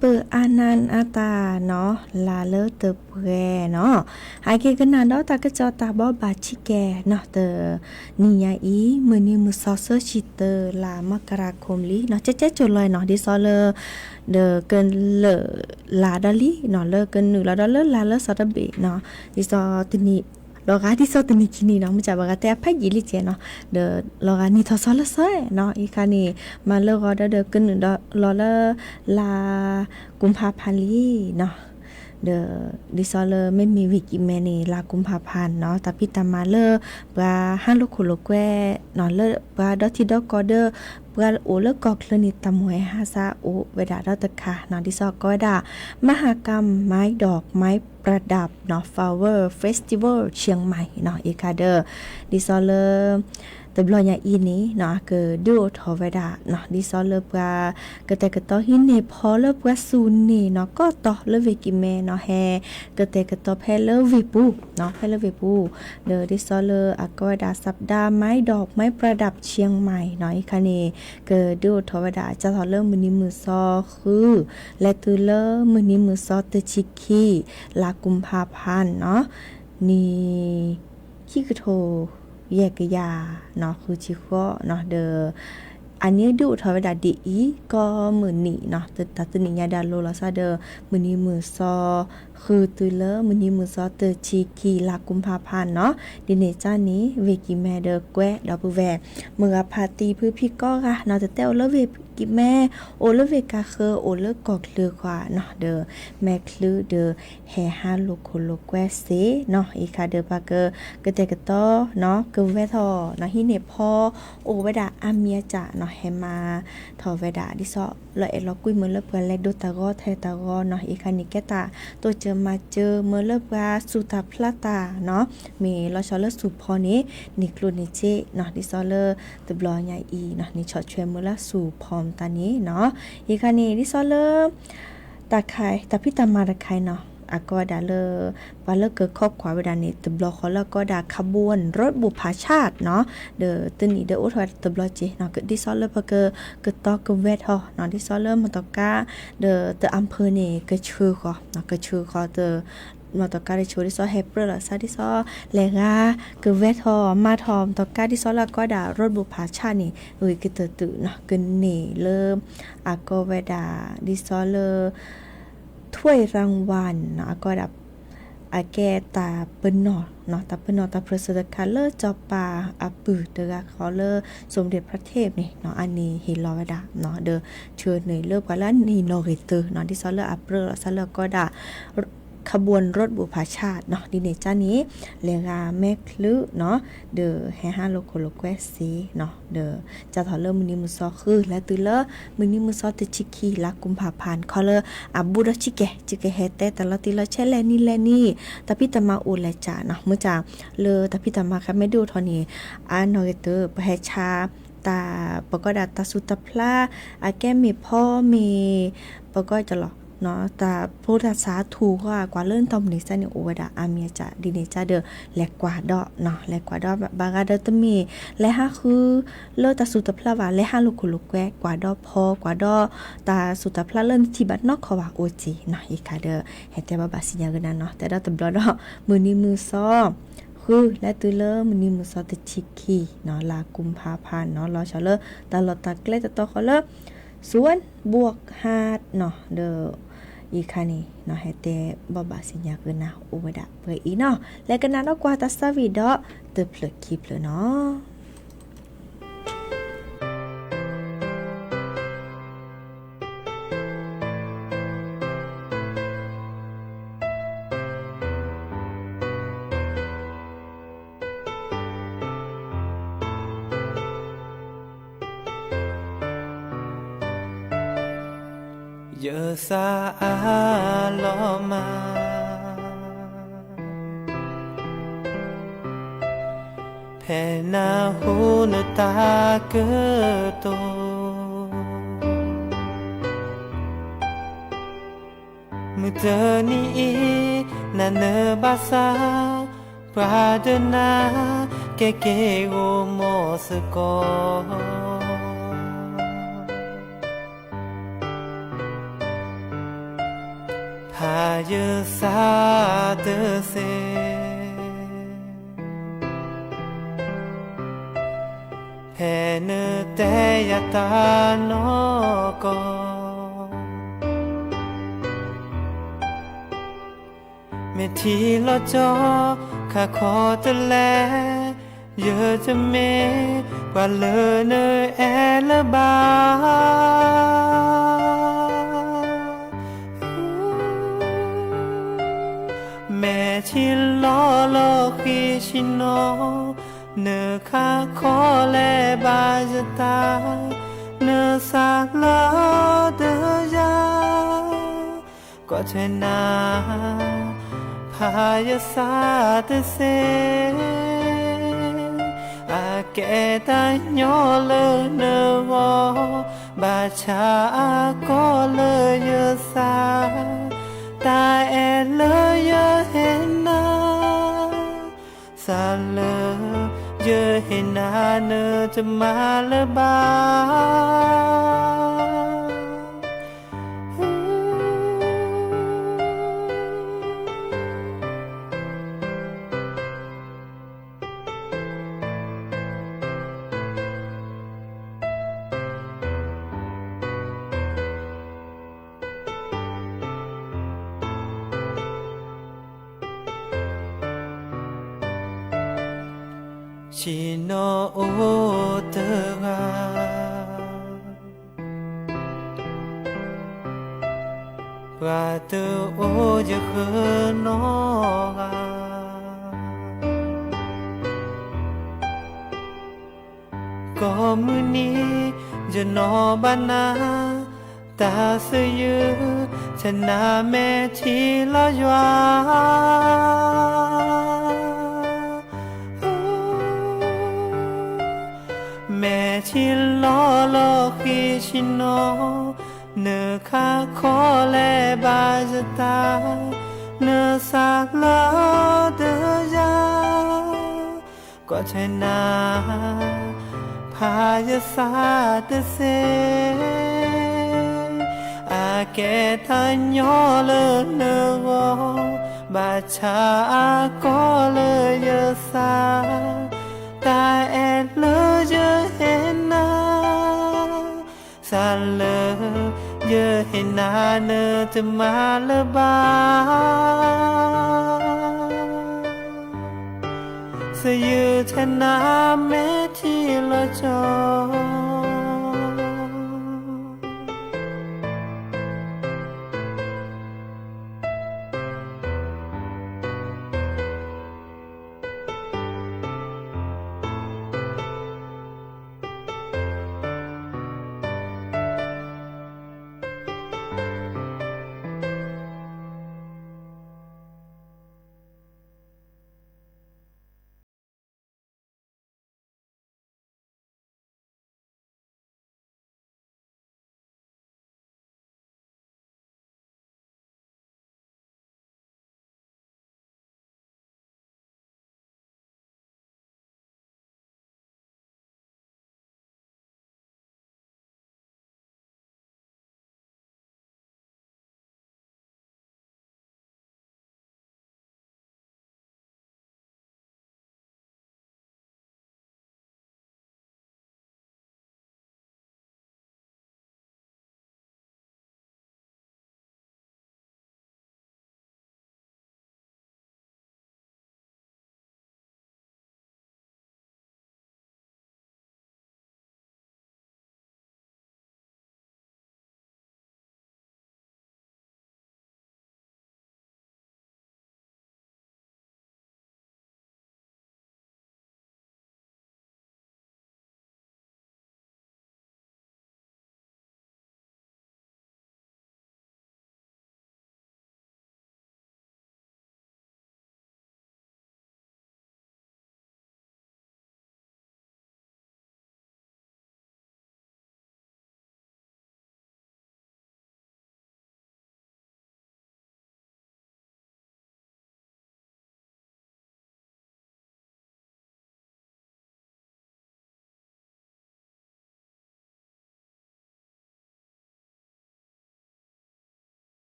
ပၢၢ်အါနၢ်အါတၢ်နီၤ လါလၢတပှဲၤနီၤ, ဟဲက့ၤကနၣ်ဒီးတၢ်ကစီၣ်တၢ်ဘီဘၣ်ဆံးကဲနီၤ, တနံၤညါအံၤ မုၢ်နံၤမုၢ်စီၤ သၢဆံတၢ လါမကရၤခိၣ်လံနီၤ, ကဲကဲကၠိၤလီၤနီၤ, ဒ်သိးလၢ ဒီးကလၢာ်လါဒီးလံနီၤ, လၢကနုာ်လီၤဒီးလၢလါလၢစီၤတဘ့ၣ်နီၤ, ဒ်သိးတနံၤ လီၤဂာ်ဒ်သိးတနံၤခံနံၤနီၤ, မ့ၢ်စးဘၣ်ဂၤတဲအဖးယံာ်လံကဲနီၤ, ဒီးလီၤဂာ်နံၣ်ထီၣ်စီၤလၢစီၤနီၤ, အံၤခါန့ၣ် မၤလၢဂီၤဒီးဒီးကနုာ်ဒီးလီၤလၢ လါ ကုမ်ဖးဖးလံနီၤ, ဒီး ဒ်သိးလၢမ့မ့ၢ်ဝ့ၢ်ကံးမဲန့ၣ် လါကုမ်ဖးဖးနီၤ, တၢ်ဖံးတၢ်မၤလၢ ပှၤဟးလိာ်ခိၣ်လိာ်ကွဲနီၤ, လၢပှၤဒီထံဒီကီၢ်ဒီး ပှၤအိၣ်လၢကီၢ်ချၢန့ၣ် တၢ်မိၣ်ဟဲဟးစးအိၣ်ဝဲဒၣ်ဒီးတခါနီၤ, ဒ်သိးကိးဝဲဒၣ် မဟါကမၤဒီးမၤပြဒပ်နီၤ Flower Festival เชียงใหม่နီၤ, အံၤခါဒီး ဒ်သိးလၢ တဘျီညါအံၤန့ၣ်နီၤ အကဒုးအိၣ်ထီၣ်ဝဲဒၣ်နီၤ, ဒ်သိးလၢပှၤ ကတဲာ်ကတီၤဟံးန့ၢ်ဖီလၢပှၤစူၢ်န့ၢ်နီၤ ကီၢ်တီလၢဝ့ၢ်ကံးမဲနီၤ, ဟဲ ကတဲာ်ကတီၤဖဲလၢဝ့ၢ်ပူၤနီၤ, ဖဲလၢဝ့ၢ်ပူၤ, ဒီးဒ်သိးလၢအကိးဝဲဒၣ် สัปดาห์ไม้ดอกไม้ประดับเชียงใหม่နီၤ, အံၤခါန့ၣ် ကဒုးအိၣ်ထီၣ်ဝဲဒၣ် စးထီၣ်လၢမုၢ်နံၤမုၢ်စီၤဃု လဲၤတုၤလၢမုၢ်နံၤမုၢ်စီၤတဆံခံ လါကုမ်ဖးဖးနီၤ, နံၣ် ခံကထိ ယဲၢ်ကယၤနီၤ ဃုဆံဃိးနီၤ, ဒီး အန့ၣ်ဒုးအိၣ်ထီၣ်ဝဲဒၣ်ဒ်အံၤ ကိးမုၢ်နံၤနီၤ, တၢ်တနံၣ်ညါဒၣ်လိၤလီၤစးဒီး မုၢ်နံၤမုၢ်စီၤဃုတုၤလၢမုၢ်နံၤမုၢ်စီၤတဆံခံ လါကုမ်ဖးဖးနီၤ, ဒ်န့ၣ်ကန့ၣ် ဝ့ၢ်ကံးမဲဒီးကွဲးဒီပုၢ်ဝဲၢ် မုၢ်ဂၤဖးတံၢ်ဖုဖံကိးဂၤနီၤ, တတဲအိၣ်လၢဝ့ၢ်ကံးမဲ အိၣ်လၢဝ့ၢ်ကါဃၢၤ အိၣ်လၢကီၢ်ချၢဃီနီၤ, ဒီးမဲာ်ချံဒီး ဟဲဟးလိာ်ခိၣ်လိာ်ကွဲစ့ၢ်နီၤ, အံၤခါဒီးပှၤက ကတဲာ်ကတီၤနီၤ ကဝဲထီၣ်နီၤ ဟံးန့ၢ်ဖီ အိၣ်ဝဲဒၣ်အါမံၤအါကၠၢ်နီၤ, ဟဲမၤထီၣ်ဝဲဒၣ် ဒ်သိးလၢအဲၣ်လီၤကွံမုာ်လၢပှၤလဲၤဒိတၢ်ဂီၤထဲတၢ်ဂီၤနီၤ, အံၤခါန့ၣ် ကဲတၢ်တိစၢၤမၤစၢၤမုာ်လၢပှၤစူၢ်တၢ်ဖျးတၢ်နီၤ, မ့ၢ်လီၤဆီလၢစူၢ်ဖီန့ၣ် န့ၢ်ကျိၣ်န့ၢ်စ့နီၤ, ဒ်သိးလၢတဘျီညါအံၤနီၤ န့ၢ်ဆီၣ်ထွဲမုာ်လၢစူၢ်ဖီမတၤန့ၣ်နီၤ, အံၤခါန့ၣ် ဒ်သိးလၢ တၢ်ခါ တၢ်ဖံးတၢ်မၤတခါနီၤ, အကိးဝဲဒၣ်လၢ ပှၤလၢကခီကွၢ်ဝဲဒၣ်န့ၣ် တဘျီဃီလၢအကိးဝဲဒၣ် ขบวนรถบุพชาติနီၤ, ဒီးတနံၣ်ဒီးအိၣ်ထီၣ်ဝဲဒၣ်တဘျီက့နီၤ, ဒ်သိးလၢပက ကတီၤကဝဲထီၣ်နီၤ, ဒ်သိးလၢမီၢ်တီၤကါ ဒီးတၢ်အၣ်ဖၢန့ၣ် ကဆှၢဃီၤ, ကဆှၢဃီၤတ မီၢ်တီၤကါတဆှၢ ဒ်သိးဟဲပြၢလီၤစး ဒ်သိး လဲၤဂၤ ကဝဲထီၣ်မၤထီၣ်မီၢ်တီၤကါ ဒ်သိးလၢအကိးဝဲဒၣ် รถบุพชาติန့ၣ် ဂ့ၤကတၢၢ်တုၤနီၤ, ကန့ၢ်လၢ အကိးဝဲဒၣ် ဒ်သိးလၢ ถ้วยรางวัลနီၤ, အကိးဝဲဒၣ် အကဲတၢ်ပနီၣ်နီၤ, တၢ်ပနီၣ်တၢ်ပြၢၤစၢၤတခါလၢစီၤပၤအပုၢ်တဂၤဃီလၢ สมเด็จพระเทพန့ၣ်နီၤ, အန့ၣ်ဟ့ၣ်လီၤဝဲဒၣ်နီၤ, ဒီးဆှၢန့ၢ်လၢပှၤလၢအန့ၢ်နီၣ်ဂံၢ်တၢနီၤ, ဒ်သိးလၢအပြၢလီၤစးလၢအကိးဝဲဒၣ် ขบวนรถบุพชาติနီၤ, ဒ်န့ၣ်ကန့ၣ် လဲၤဂၤမဲာ်ချံနီၤ, ဒီးဟဲဟးလိာ်ခိၣ်လိာ်ကွဲစ့နီၤ, ဒီး စးထီၣ်လၢမုၢ်နံၤမုၢ်စီၤဃု လဲၤတုၤလၢ မုၢ်နံၤမုၢ်စီၤတဆံခံ လါကုမ်ဖးဖးန့ၣ် ခီလၢအဘူးဒီးဆံးကဲ ဆံးကဲဟဲတဲတၢ်လီၤတံၢ်လီၤဆဲးလဲၣ်နံၤလဲၣ်နံၤ, တၢ်ဖံးတၢ်မၤအိၣ်လဲၤကၢ်နီၤ, မ့ၢ်တၢ်လၢတၢ်ဖံးတၢ်မၤခါမ့ၢ်ဒုးအိၣ်ထီၣ်န့ၣ် အါနီၣ်ဂံၢ်တၢ ပဟဲဆါ တၢ် ပကိးဒၣ်တၢ်စူၢ်တၢ်ဖျး အကဲမ့ၢ်ဖီမ့ၢ် ပကိးကလီၤ တၢ်ဖိတၢ်ဆါထူၣ်ဃီ ကွၢ်လၢနတၢ်မုၢ်နံၤစ့ၢ်န့ၣ် အိၣ်ဝဲဒၣ်အါမံၤအါကၢ် ဒ်န့ၣ်ကဒီး လဲၤကွၢ်ဒီး လဲၤကွၢ်ဒီး ဘၣ်ဂၤဒီးတမ့ၢ် လဲၤဟးဃု လၢတၢ်စူၢ်တၢ်ဖျးဘၣ် လဲၤဟးလိာ်ခိၣ်လိာ်ကွဲ ကွၢ်ဒီးဖီ ကွၢ်ဒီး တၢ်စူၢ်တၢ်ဖျးလၢနထံၣ်ဘၣ်နီတခီဘၣ်အိၣ်က့ၤနီၤ အံၤခါဒီး ဟဲတဲဘၣ်ဘၣ်စံၣ်ညီၣ်ကနၣ်နီၤ တဲဒီးတဘျီဒီး မုၢ်နံၤမုၢ်စီၤ ဃု လဲၤတုၤလၢမုၢ်နံၤမုၢ်စီၤတဆံခံနီၤ လါကူၤဖးဖးနီၤ လီၤဆီလၢ တၢ်လီၢ်တၢ်ကျဲတတီၤဃီလၢ စူၣ်ဝၣ်ဘှီၣ်ဟးနီၤ ဒီး အံၤခါန့ၣ်နီၤ ဟဲတဲဘၣ်ဘၣ်စံၣ်ညီၣ်ကနၣ်အိၣ်ဝဲဒၣ်ပှဲၤအံၤနီၤ လဲၤကနၣ်ဒီးကွၢ်တၢ်ဆၢဝံၤဒီး တဖျၢၣ်ခံဖျၢၣ်နီၤ ယသးအါလီၤမး ဖဲနဟူနတၢ်ကတိၤ မုၢ်တနံၤအံၤ နနၢၤဘၣ်ဆၣ် ပှၤဒၢနၤ ကဲက့ၤဂီၤမီၢ်စ့ၢ်ကီး ယသးတသ့ ဖဲနတဲယၤတၢ်နီၢ်ကီၢ် မ့ၢ်ထံလီၤကၠီ ခးခီတလဲ ယတမ့ၢ်ပှၤလၢနအဲၣ်လၢၤဘၣ်. မဲာ်ထံလီၤလီၤဃံၤဆံးနီၤ နခးခီလဲၤဘၣ်ယသး နသးလၢတယၤ ကွၢ်ထွဲနၤ ဖးယသးတသ့ အကဲတၢ်ညီလၢနဂီၢ် ဘၣ်ဆၣ်အကီလၢယသး တၢ်အဲၣ်လၢယဟ့ၣ်နၤ သးလၢယဟ့ၣ်နၤ နတမၤလၢၤဘၣ်. ဆံးနီၤအိၣ်တဂၤ ပှၤတအိၣ်ယဃၢၤနီတဂၤ ကိးမုၢ်နံၤ ယနီၣ်ဘၣ်နၤ တၢ်သယုၢ် ဆနမဲာ်ထံလီၤယွၤ မဲာ်ထံလီၤလီၤဃံၤဆံးနီၤ နခးခီလဲၤဘၣ်ယသး နသးလၢတယၤ ကွၢ်ထွဲနၤ ဖးယသးတသ့ အကဲတၢ်ညီလၢနဂီၢ် ဘၣ်ဆၣ်အကီလၢယသး တၢ်အဲၣ်လၢယဟ့ၣ်နၤ သးလၢယဟ့ၣ်နၤ နတမၤလၢၤဘၣ်. သယုၢ်ထဲနၤ မဲာ်ထံလီၤကၠီ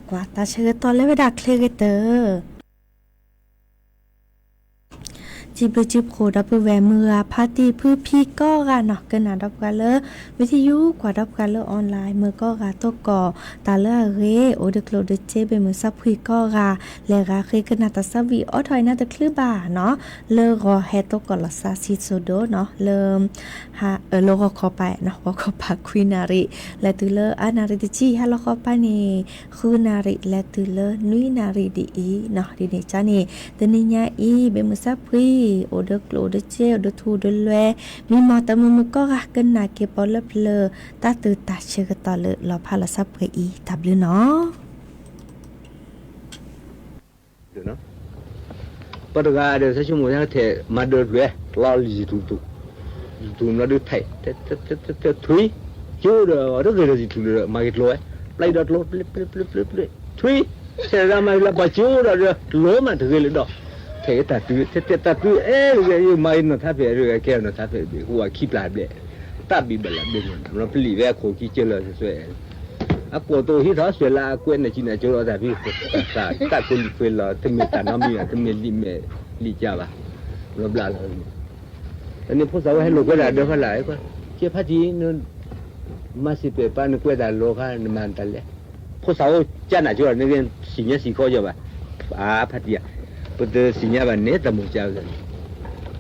ကွၢ်တၢ်ဆၢကတီၢ်လၢဝဲဒၣ်ချ့ဂ့ၤတၢၢ် စံးဘျုးစံးဖှိၣ်ဒီပုၢ်ဝဲၢ်မုၢ်ဂၤဖါတံၢ်ဖုဖံကိးဂၤနီၤ, ကနၣ်ဒီးပှၤလၢ ဝံသယု ကွၢ်ဒီးပှၤလၢ online မုၢ်ကိးဂၤသိးကိး, တၢ်လၢအဂ့ၤ အိၣ်ဒုးကျိၣ်ဒုးစ့ ဘ့ၣ်မုၢ်စၢဖှံကိးဂၤ, လဲၤဂၤဃ့ကနၣ်တၢ်ဆၢဝံၤ အိးထီၣ်အံၤနၤတချုးဘၣ်နီၤ, လၢဂီၤဟဲသိးကိးလီၤစါစံၣ်စိၤဒိၣ်နီၤ, လၢ လၢဂီၤခီပၤနီၤ, ဂီၤခီပၤခွံနၣ်ရံၣ် လဲၤတုၤလၢအါနၣ်ရံၣ်တဆံ, ဟါလီၤခီပၤန့ၣ် ဃုနၣ်ရံၣ် လဲၤတုၤလၢနွံနၣ်ရံၣ်ဒ်အံၤနီၤ, ဒ်န့ၣ်ကန့ၣ် တနံၤညါအံၤ ဘ့ၣ်မုၢ်စၢဖှံ အိၣ်ဒုးကျိၣ်ဒုးစ့ အိၣ်ဒုးထူဒုးလွဲၤ, မံမီၢ်တၢ်မုာ်မုာ်ကိးဂၤ ကနၣ်က့ၤပီလၢပျၢၤ တၢ်သူၣ်တၢ်ဆၢကတီၢ်လၢလီၤဖးလီၤစၢပှဲၤအံၤ တၢ်ဘျုးနီၤ. ပှၤတဂၤဒီး ဆၢဆိကမိၣ်ထဲ မၤဒၢးဖျၢၣ် လီၤလံ YouTube, YouTube လီၤဒုးထဲး ထွံၣ်, ကၠိဒီး တဂ့ၤဒီး YouTube ဒီး မၤက့ၤကျိဝဲ, ပျဲဒီးကျိ ပျဲ ပျဲ ပျဲ ပျဲ ထွံၣ်, ထဲးဒၣ်မၤလၢပှၤကၠိဒီး ကျိမးတဂ့ၤလၢဒီး, ထဲးတၢ်တုၤ ထဲးတၢ်တုၤ အဲၣ်ဂ့ၤ မၤက့ၤနီၢ်ထါဖဲး ကဲနီၢ်ထါဖဲး ဟူဝဲခံပျၢ်ဘျဲၣ်, တၢ်ဘံၣ်ဘၣ်လၢဘ့ၣ်နီၢ် ပျံၤဝဲအခိၣ်ခံကၢလၢာ်စွဲ အကိးတိၤဟံးထီၣ်စွဲလၢအကွဲးနၢ်ကံနၢ်ကၠိလီၤတၢ်ဖံး တၢ်ကိးလံာ်ခွဲလီၤ တမ့ၢ်တၢ်နီတမံၤ တမ့ၢ်လံာ်မဲာ်လံာ်ကၢဘၣ်, ဘျီဘျီလီၤ, တၢ်န့ၣ်ဖိသၣ်ဝဲဟဲလိာ်ကွဲတၢ်ဒၢဖးလၢ်, ကဲဖါတံၢ် မၤစံးပာ်ပာ်နကွဲးတၢ်လီၤခါ နမၤတၢ်လဲၣ်, ဖိသၣ်အိၣ်ကၢနၢ်ကၠိလီၤ နကစံၣ်ညါစံၣ်ခီကၢဘၣ်, အါဖါတံၢ်ဧါ, ပတစံၣ်ညါဘၣ်န့ၣ် တၢ်မိၢ်ကၢန့ၣ်,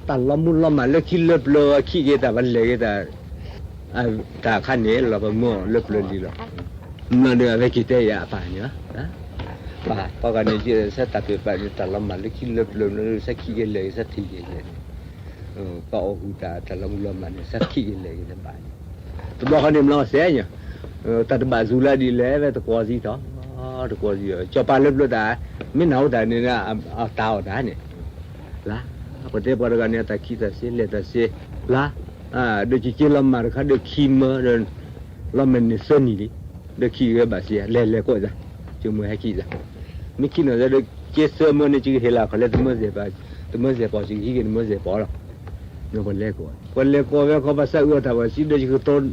တၢ်လီၤမုၢ်လီၤမၢ်လၢခံလၢပျၢၤ ခံက့ၤတၢ်ပလဲၤက့ၤတၢ် တၢ်အခါန့ၣ် လီၤပမၢအီၤလၢပျၢၤလံလီၤ, မ့ၢ်ဒီးအဝဲက့ၤတဲယၤအပၢ်န့ၣ်, ပၢ်ပှၤဂၤန့ၣ် ဆၢတၢ်ပ့ၤပာ်န့ၣ် တၢ်လီၤမၢ်လၢခံလၢပျၢၤ ဆၢခံက့ၤလဲၤက့ၤ ဆၢထံၣ်က့ၤလဲၤန့ၣ်, ပှၤအိၣ်ဃုာ်တၢ်တၢ်လီၤမုၢ်လီၤမၢ်န့ၣ် ဆၢခံက့ၤလဲၤက့ၤတဘၣ်န့ၣ်, တဘျီဃီန့ၣ် မ့ၢ်စဲညါ, တၢ်တဘၣ်စူၤလၢဒ်လဲၣ်ဝဲတကွီၤစံးထီၣ်, တကွီၤစံး စီၤပၤလၢပျၢၤတၢ်, မ့ၢ်နၢ်ဟူတၢ်န့ၣ် အတၢ်အီၣ်တၢ်န့ၣ် လၢ ပတဲပှၤတဂၤန့ၣ် အတၢ်ခံးတၢ်စ့ လဲၤတၢ်စ့ လၢ ဒီးကက့ၤလီၤမၢ်တခါဒီးခံမၢဒီး လီၤမၢ်န့ၣ်သၢနံၣ်လံ, ဒီးခံးဂဲၤဘၣ်စ့ လဲၤလဲၤကိးသး, ကမၢဟဲခံးသး, မ့ၢ်ခံးနီၢ်သးဒီး က့ၤသၢမၢန့ၣ် ကဟ့ၣ်လီၤခီလဲၣ် တမၢစဲးပီၤ, တမၢစဲးပီၤ ကဟံးက့ၤတမၢစဲးပီၤလီၤ, ပလဲၤကိး, ပလဲၤကိးဝဲခီ ပှၤသးအုးအီၣ်တၢ်ဘၣ်စံးဒီး ယကတိၤ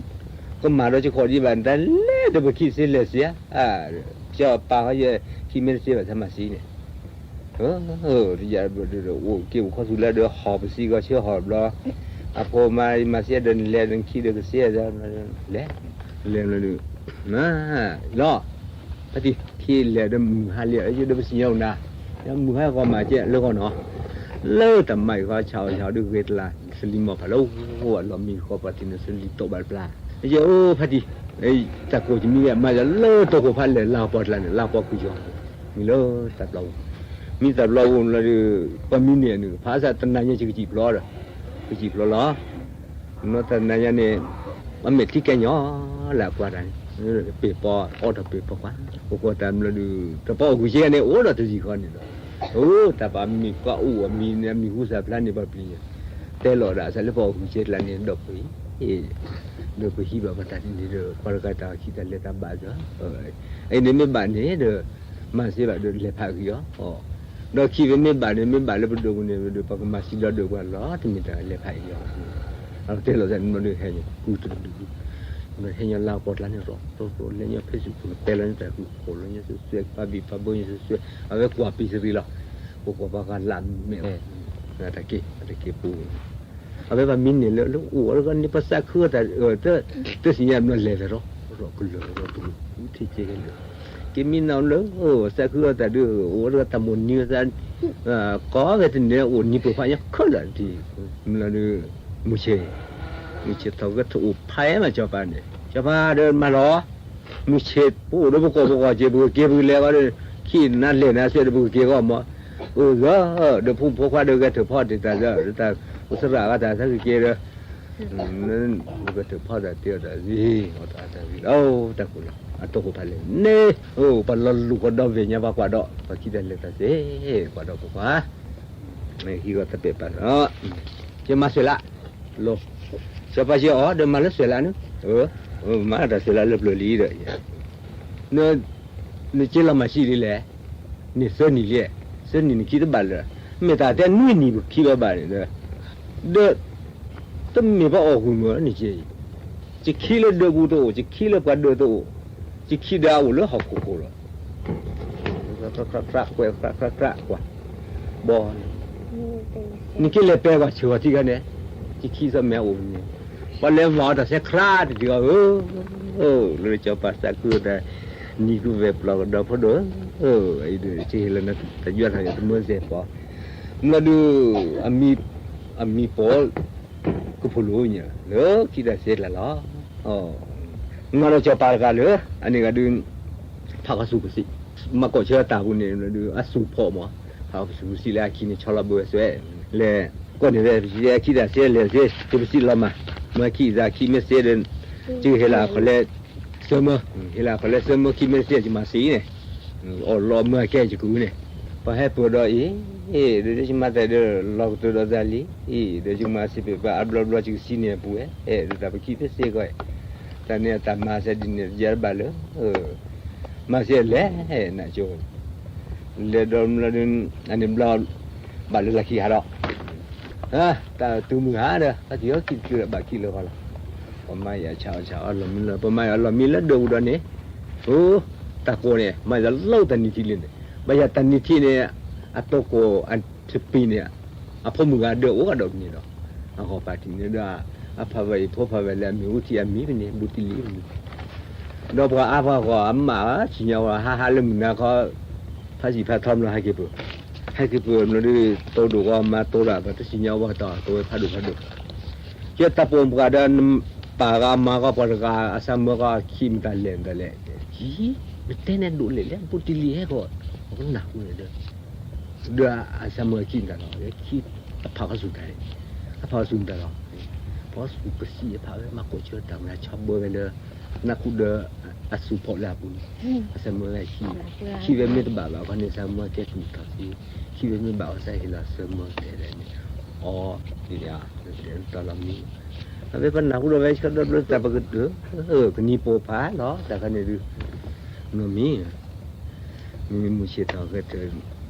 ကမၣ်ဒီးကခီၣ်ဒံးဘၣ် တၢ်လဲၤဒီးပခံးစ့လဲၤစ့ဧါ, ကၠီပာ်ဃီယဲ ခံးမ့ၢ်တစ့ဘၣ် သးမၤစံးန့ၣ် တယၤဘျီဒီး အိၣ်က့ၤအိၣ်ခီသူၣ်လၢဒီး ဟီၣ်ပစံးကီးဆၢဟီၣ်ဘျီ, အဖိမါမၤစံးဒီး နလဲၤဒီးနခံးဒီးကစ့, လဲၤ, လဲၤဘျီဒီး, လီၤ, ဖါတံၢ် ခံးလဲၤဒီးမုၢ်ဟါလံ ဒီးပစံၣ်ညီၣ်နၤ, မုၢ်ဟါဂီၤမးကဲလၢဂီၤနီၤ, လၢတၢ်မၤအံၤဃီ ဆးအီၣ်ဆးအီဒီးဂ့ၤတလး သလံၤမီၢ်ဖးလၢဂီၤအလီၢ်မံဃီ ပှၤတံၢ်န့ၣ် သလံၤတီၢ်ဘၣ်တပျၢ်, ယအိၣ်ဖါတံၢ် တၢ်ကိၢ်တမံၤဂ့ၤ မၤယၤလၢတိာ်ခိၣ်ဖးလဲၣ် လၢပှီၢ်တလးန့ၣ် လၢပှီၢ်ခုၣ်ယီၤ, မံၤလၢတၢ်ပျီပူၤ, မံၤတၢ်ပျီပူၤလီၤဒီး ပှၤမံၤန့ၢ်န့ၣ် ဖးစၢ်တနၤညါ ယကစံၣ်ဖျီဒီး, ကစံၣ်ဖျီလီၤ, နီၢ်တနၤညါန့ၣ် အမဲာ်ထံကဲညီလၢအကွၢ်တၢ်န့ၣ်, ပ့ၤပီ အီၣ်ဒီးပ့ၤပီကွၢ်, ပကွၢ်တၢ်မံၤလီၤဒီး တပီၢ်အီၣ်ဂုာ်ကဲန့ၣ် အိၣ်ဒီးတယံာ်ဃီန့ၣ်လီၤ, အိၣ်တၢ်ပာ်မံၤကွၢ်အိၣ်အမံၤန့ၣ် အမံၤဟူသၣ်ဖျါန့ၣ် ပှၤပျံၤ တဲလီၤဒၣ်အသးလၢပှၤအိၣ်ဃုာ်စဲတလးန့ၣ် ဒီးပှ့ၤ, ဒီးပဟံးဘၣ်ပှၤတၢ်န့ၣ်ဒီး ပှၤတဂၤတၢ်ခံးတၢ်လဲၤတၢ်ဘၣ်ဒီး, အံၤန့ၣ်မ့ၢ်ဘၣ်န့ၣ်ဒီး မၤစ့ဘၣ်ဒီးလဲၤဖးအဂံၢ်အီၤ, ဒီးခံးဝဲမ့ၢ်ဘၣ်န့ၣ် မ့ၢ်ဘၣ်လၢပဒိၣ်ပူၤန့ၣ်ဒီး ပှၤကမၤစံးဒီးဒိၣ်ပှၤလီၤ တမ့ၢ်တၢ်လဲၤဖးအံၤအီၤ, တဲလီၤသးန့ၣ်ဒီးဟဲညီ ကူတဒု, ဟဲညီလၢပှီၢ်ကျါန့ၣ် ရီၣ်ရီၣ် လဲၤညီဖဲဆူၣ် ပကတဲလီၤန့ၣ် တၢ်ကူခိၣ်လီၤညီစွဲစွဲ ပာ်ဘံၣ်ပာ်ဘၢညီစွဲစွဲ, အဝဲကွၢ်ပံၤစရံလီၤ, ပကွၢ်ပှၤဂၤလၢအမဲာ်, တၢ်က့ၢ် တၢ်က့ၢ်ပူၤ, အဝဲပှၤမံၤန့ၢ်လၢ လၢအိၣ်အီၤတဂၤန့ၣ် ပသးခုအီၤတၢ် တသ့ၣ်ညါဘျီလဲၤဝဲရီၣ်ရီၣ်ကလၢာ်ရီၣ်ရီၣ်ပလူၤ ထံကဲကဲလၢာ်, က့ၤမံနီၤလၢ သးခုအီၤတၢ်ဒုး အိၣ်အီၤတဂၤတၢ်မိၣ်နံၤအသး ကိးဂၤတန့ၢ်အိၣ်နံၤပှဲၤဖးညါခဲလၢာ်ဒ်, မ့ၢ်လီၤဒုး, မုၢ်ဆ့ၣ်, မုၢ်ဆ့ၣ်ထီၣ်ကဲထီၣ်အိၣ်ဖးအါမး စီၤပၤန့ၣ် စီၤပၤဒီးမၤလီၤ, မုၢ်ဆ့ၣ်ပအိၣ်ဒီးပကိာ်ပကိာ်က့ၤ ပကက့ၤပကလဲၤဃီဒီး ခံးနၤလဲၤနၤစဲးဒီးပကက့ၤဃီမး, အိၣ်သၢ, ဒီးဖိမုၣ်ဖိခွါဒီးဂဲၤထၢၣ်ဖီၣ်တ့ၢ်တၢ်လၢ တၢ်အိၣ်သရၣ်အဂၤတၢ်သးက့ၤက့ၤဒီး ပကထၢၣ်ဖီၣ်တၢ်တ့ၢ်အီၤတၢ်ဂ့ၤ အီၣ်တၢ်အီၣ်တၢ်ဂ့ၤလီၤ တၢ်ကိၢ်လီၤ အတိာ်ခိၣ်ဖးလဲၢ်န့ၣ်, ပှၤလီၤလူၤဃီဒီဘ့ၣ်ညါပှၤကွၢ်ဒီး ပှၤခံးတၢ်လဲၤတၢ်စ့ၢ် ကွၢ်ဒီးပှၤကွၢ်, ဟံးဂီၤတၢ်ပဲာ်ပာ်လီၤ, ကမၤစၢၤလၢ, လီၤ, စီၤပၤစ့ၢ်အီၤဒီးမၤလၢစၢၤလၢန့ၣ်, မၤတၢ်စၢၤလၢလၢပျၢၤလံဒီး နက့လီၤမၤဆံးလံလဲၣ်, န့ၣ်သၢနံၣ်လံ, သၢနံၣ်နခံတဘၣ်လၢၤ, မ့ၢ်တၢ်တဲနွံနံၣ်ပခံလီၤဘၣ်န့ၣ်ဒီး, ဒီး, တမ့ၢ်ပှၤအီၣ်ဂုာ်မုၢ်နက့အံၤ, ယခံလၢဒၢးပူၤတအိၣ်, ယခံလၢပှၤဒၢးတအိၣ်, ယခံဒီးအအိၣ်လၢဟီၣ်ခိၣ်ခိၣ်လီၤ. ခရၣ်ခရၣ်ခရၣ် ကွဲးခရၣ်ခရၣ်ခရၣ်ကွၢ်, ဘီန့ၣ်, နက့လဲၤပဲကွၢ်ဆၢဂီၤထံခါန့ၣ်, ယခံသီမဲအိၣ်န့ၣ်, ပှၤလဲၤဝီၤအီၤတၢ်ဆဲခရၣ်တဒံးအီၤဧၢ, လၢကၠီၤပၤသးခုအတၢ်, နံၤကဝဲၤပျီကဒီဖိဒိၣ်, အံၤဒုး တဟ့ၣ်လီၤနတၢ်ယွၤထီၣ်ယတမၢစဲးပီၤ, မ့ၢ်လီၤဒုး, အမံၤပိာ် ကဖိးလိာ်ညါ လၢခံတၢ်စဲးကျါလီၤ. မၤဒီးကၠီၤပၤတဂၤလၢ အန့ၣ်ဂၤဒုး ဖးကီၢ်ဆူၣ်ကစံး, မၤကီၢ်ဆၢတၢ်ပူၤန့ၣ် အစူၢ်ဖီၣ်မး, ဖးကီၢ်ဆူၣ်ကစံးလၢအခံန့ၣ် ဆီလီၤဘၢဝဲစွဲ, လဲၤ, ကိးန့ၢ်ဝဲ အခံတၢ်စဲးလဲၤစ့ ကပစံးလီၤမၢ်, မ့ၢ်အခံအံၤသးခံမ့ၢ်စ့ဒီး, ကဟ့ၣ်လီၤခီၣ်လဲ ဆၢမၢ, ဟ့ၣ်လီၤခီၣ်လဲဆၢမၢခံမ့ၢ်စ့ ယမၤစ့အံၤန့ၣ်, အီၣ်လီၤမၢအကဲယကဂုာ်န့ၣ်, ပှၤဟဲပၢၢ်ဒီးအံၤ, ဒီးယမၤသးဒီး လီၤကတိၤဒီးသးလံ, အံၤ ဒီးယမၤစ့ပ့ၢ်ပှၤအဘျီဘျီ ယကစံးန့ၢ်အပူၤဝဲ, ဒီးတၢ်ပခံမ့ၢ်စ့ကီး, တၢ်န့ၣ်အတၢ်မၤစဲဒ်န့ၣ် ယၤတဘၣ်လၢ မၤစ့လဲၣ်, နကၠိ, လဲၤဒီးဘျီဒုး, အန့ၣ်ဘျီ, ဘၣ်လၢလၢခံဟးဒီး, တၢ်တုၤမုၢ်ဟါဒီး ဖါတံၢ်ဟဲခံတတုၤလၢဘၣ်ခံလၢာ်ဃီလီၤ, ပမၤယၤဆၣ်အီၣ်ဆၣ်အီၣ်လီၤမံလီၤ ပမၤယၤအီၣ်လီၤမံလၢဒၢးပူၤဒီးန့ၣ်, အိ, တၢ်ကိးန့ၣ် မၤယၤလီၤတၢ်နံၤထံးလံန့ၣ်, ဘၣ်ယၤတၢ်နံၤထံးန့ၣ်, အတီကိးအထပံၤန့ၣ်, အဖိမုၣ်ဂၤဒၢးအိၣ်ကဒီးပန့ၣ်ဒီး, အဂီၢ်ပာ်ထံၣ်န့ၣ်ဒီး, အဖးဝဲအံၤဖိဖးဝဲလၢအမ့ၢ်အူထံအမံၤပန့ၣ် ဘူးတံၢ်လံပန့ၣ်, ဒီးပှၤအါပှၤဂီၢ်အမးအီၤ ဆံညါဝဲဟးဟးလၢမုၢ်နၤခီ, ဖးစံၣ်ဖးထီမ့ၢ်လီၤဟဲက့ၤပၢၢ်, ဟဲက့ၤပၢၢ်မ့ၢ်လီၤဒုး တိၢ်ဒိၣ်ဂီၢ်မၤတိၢ်ဒၣ် ပှၤတဆံညါဝဲတီၤ တိၢ်ဝဲဖးဒိၣ်ဖးဒိၣ်, ကဲတၢ်ပိာ်ပှၤဒီး ပာ်ဂၤမၤဂီၢ်ပှၤတဂၤ အဆၢမၢဂီၢ်ခံမတၤလဲၣ်မတၤလဲၣ်, နတဲန့ၣ်ဒိၣ်လဲၣ်လဲၣ် ဘူးတံၢ်လံဟဲဂီၢ်, ပကနၢ်ဟူန့ၣ်ဒီး ဒီးအဆၢမၢခံမတၤလီၤ, အဖးကီၢ်ဆူၣ်တၢ်, အဖးကီၢ်ဆူၣ်မတၤလီၤ, ဖီဆူၣ်ကစံးအဖးဝဲ မၤကိးဆၢတၢ်မၤဆီဘၢဝဲလၢ, နၢ်ခူၣ်ဒီး, အစူၢ်ဖီၣ်လၢအပူၤန့ၣ်, အဆၢမၢဝဲခံ, ခံဝဲမ့ၢ်တဘၣ်ဘၣ်ခီန့ၣ် ဆၢမၢကဲတူၢ်ထီၣ်သ့, ခံဝဲမ့ၢ်ဘၣ်အီၤစၢ်ဟ့ၣ်လီၤဆၢမၢတဲဒၣ်န့ၣ်, အီ, ဒ်န့ၣ်, တၢ်လီၤမံ, အဝဲပနၢ်ဟူဒီးဝဲဆၢဒီဘျၢတၢ်ပကတၢၢ်, ကနံၤပိာ်ဖးလီၤ တၢ်ခါန့ၣ်ဒုး, နီၢ်မံ မ့မ့ၢ်မုၢ်ဆ့ၣ်ထီၣ်ဂဲၤထၢၣ်,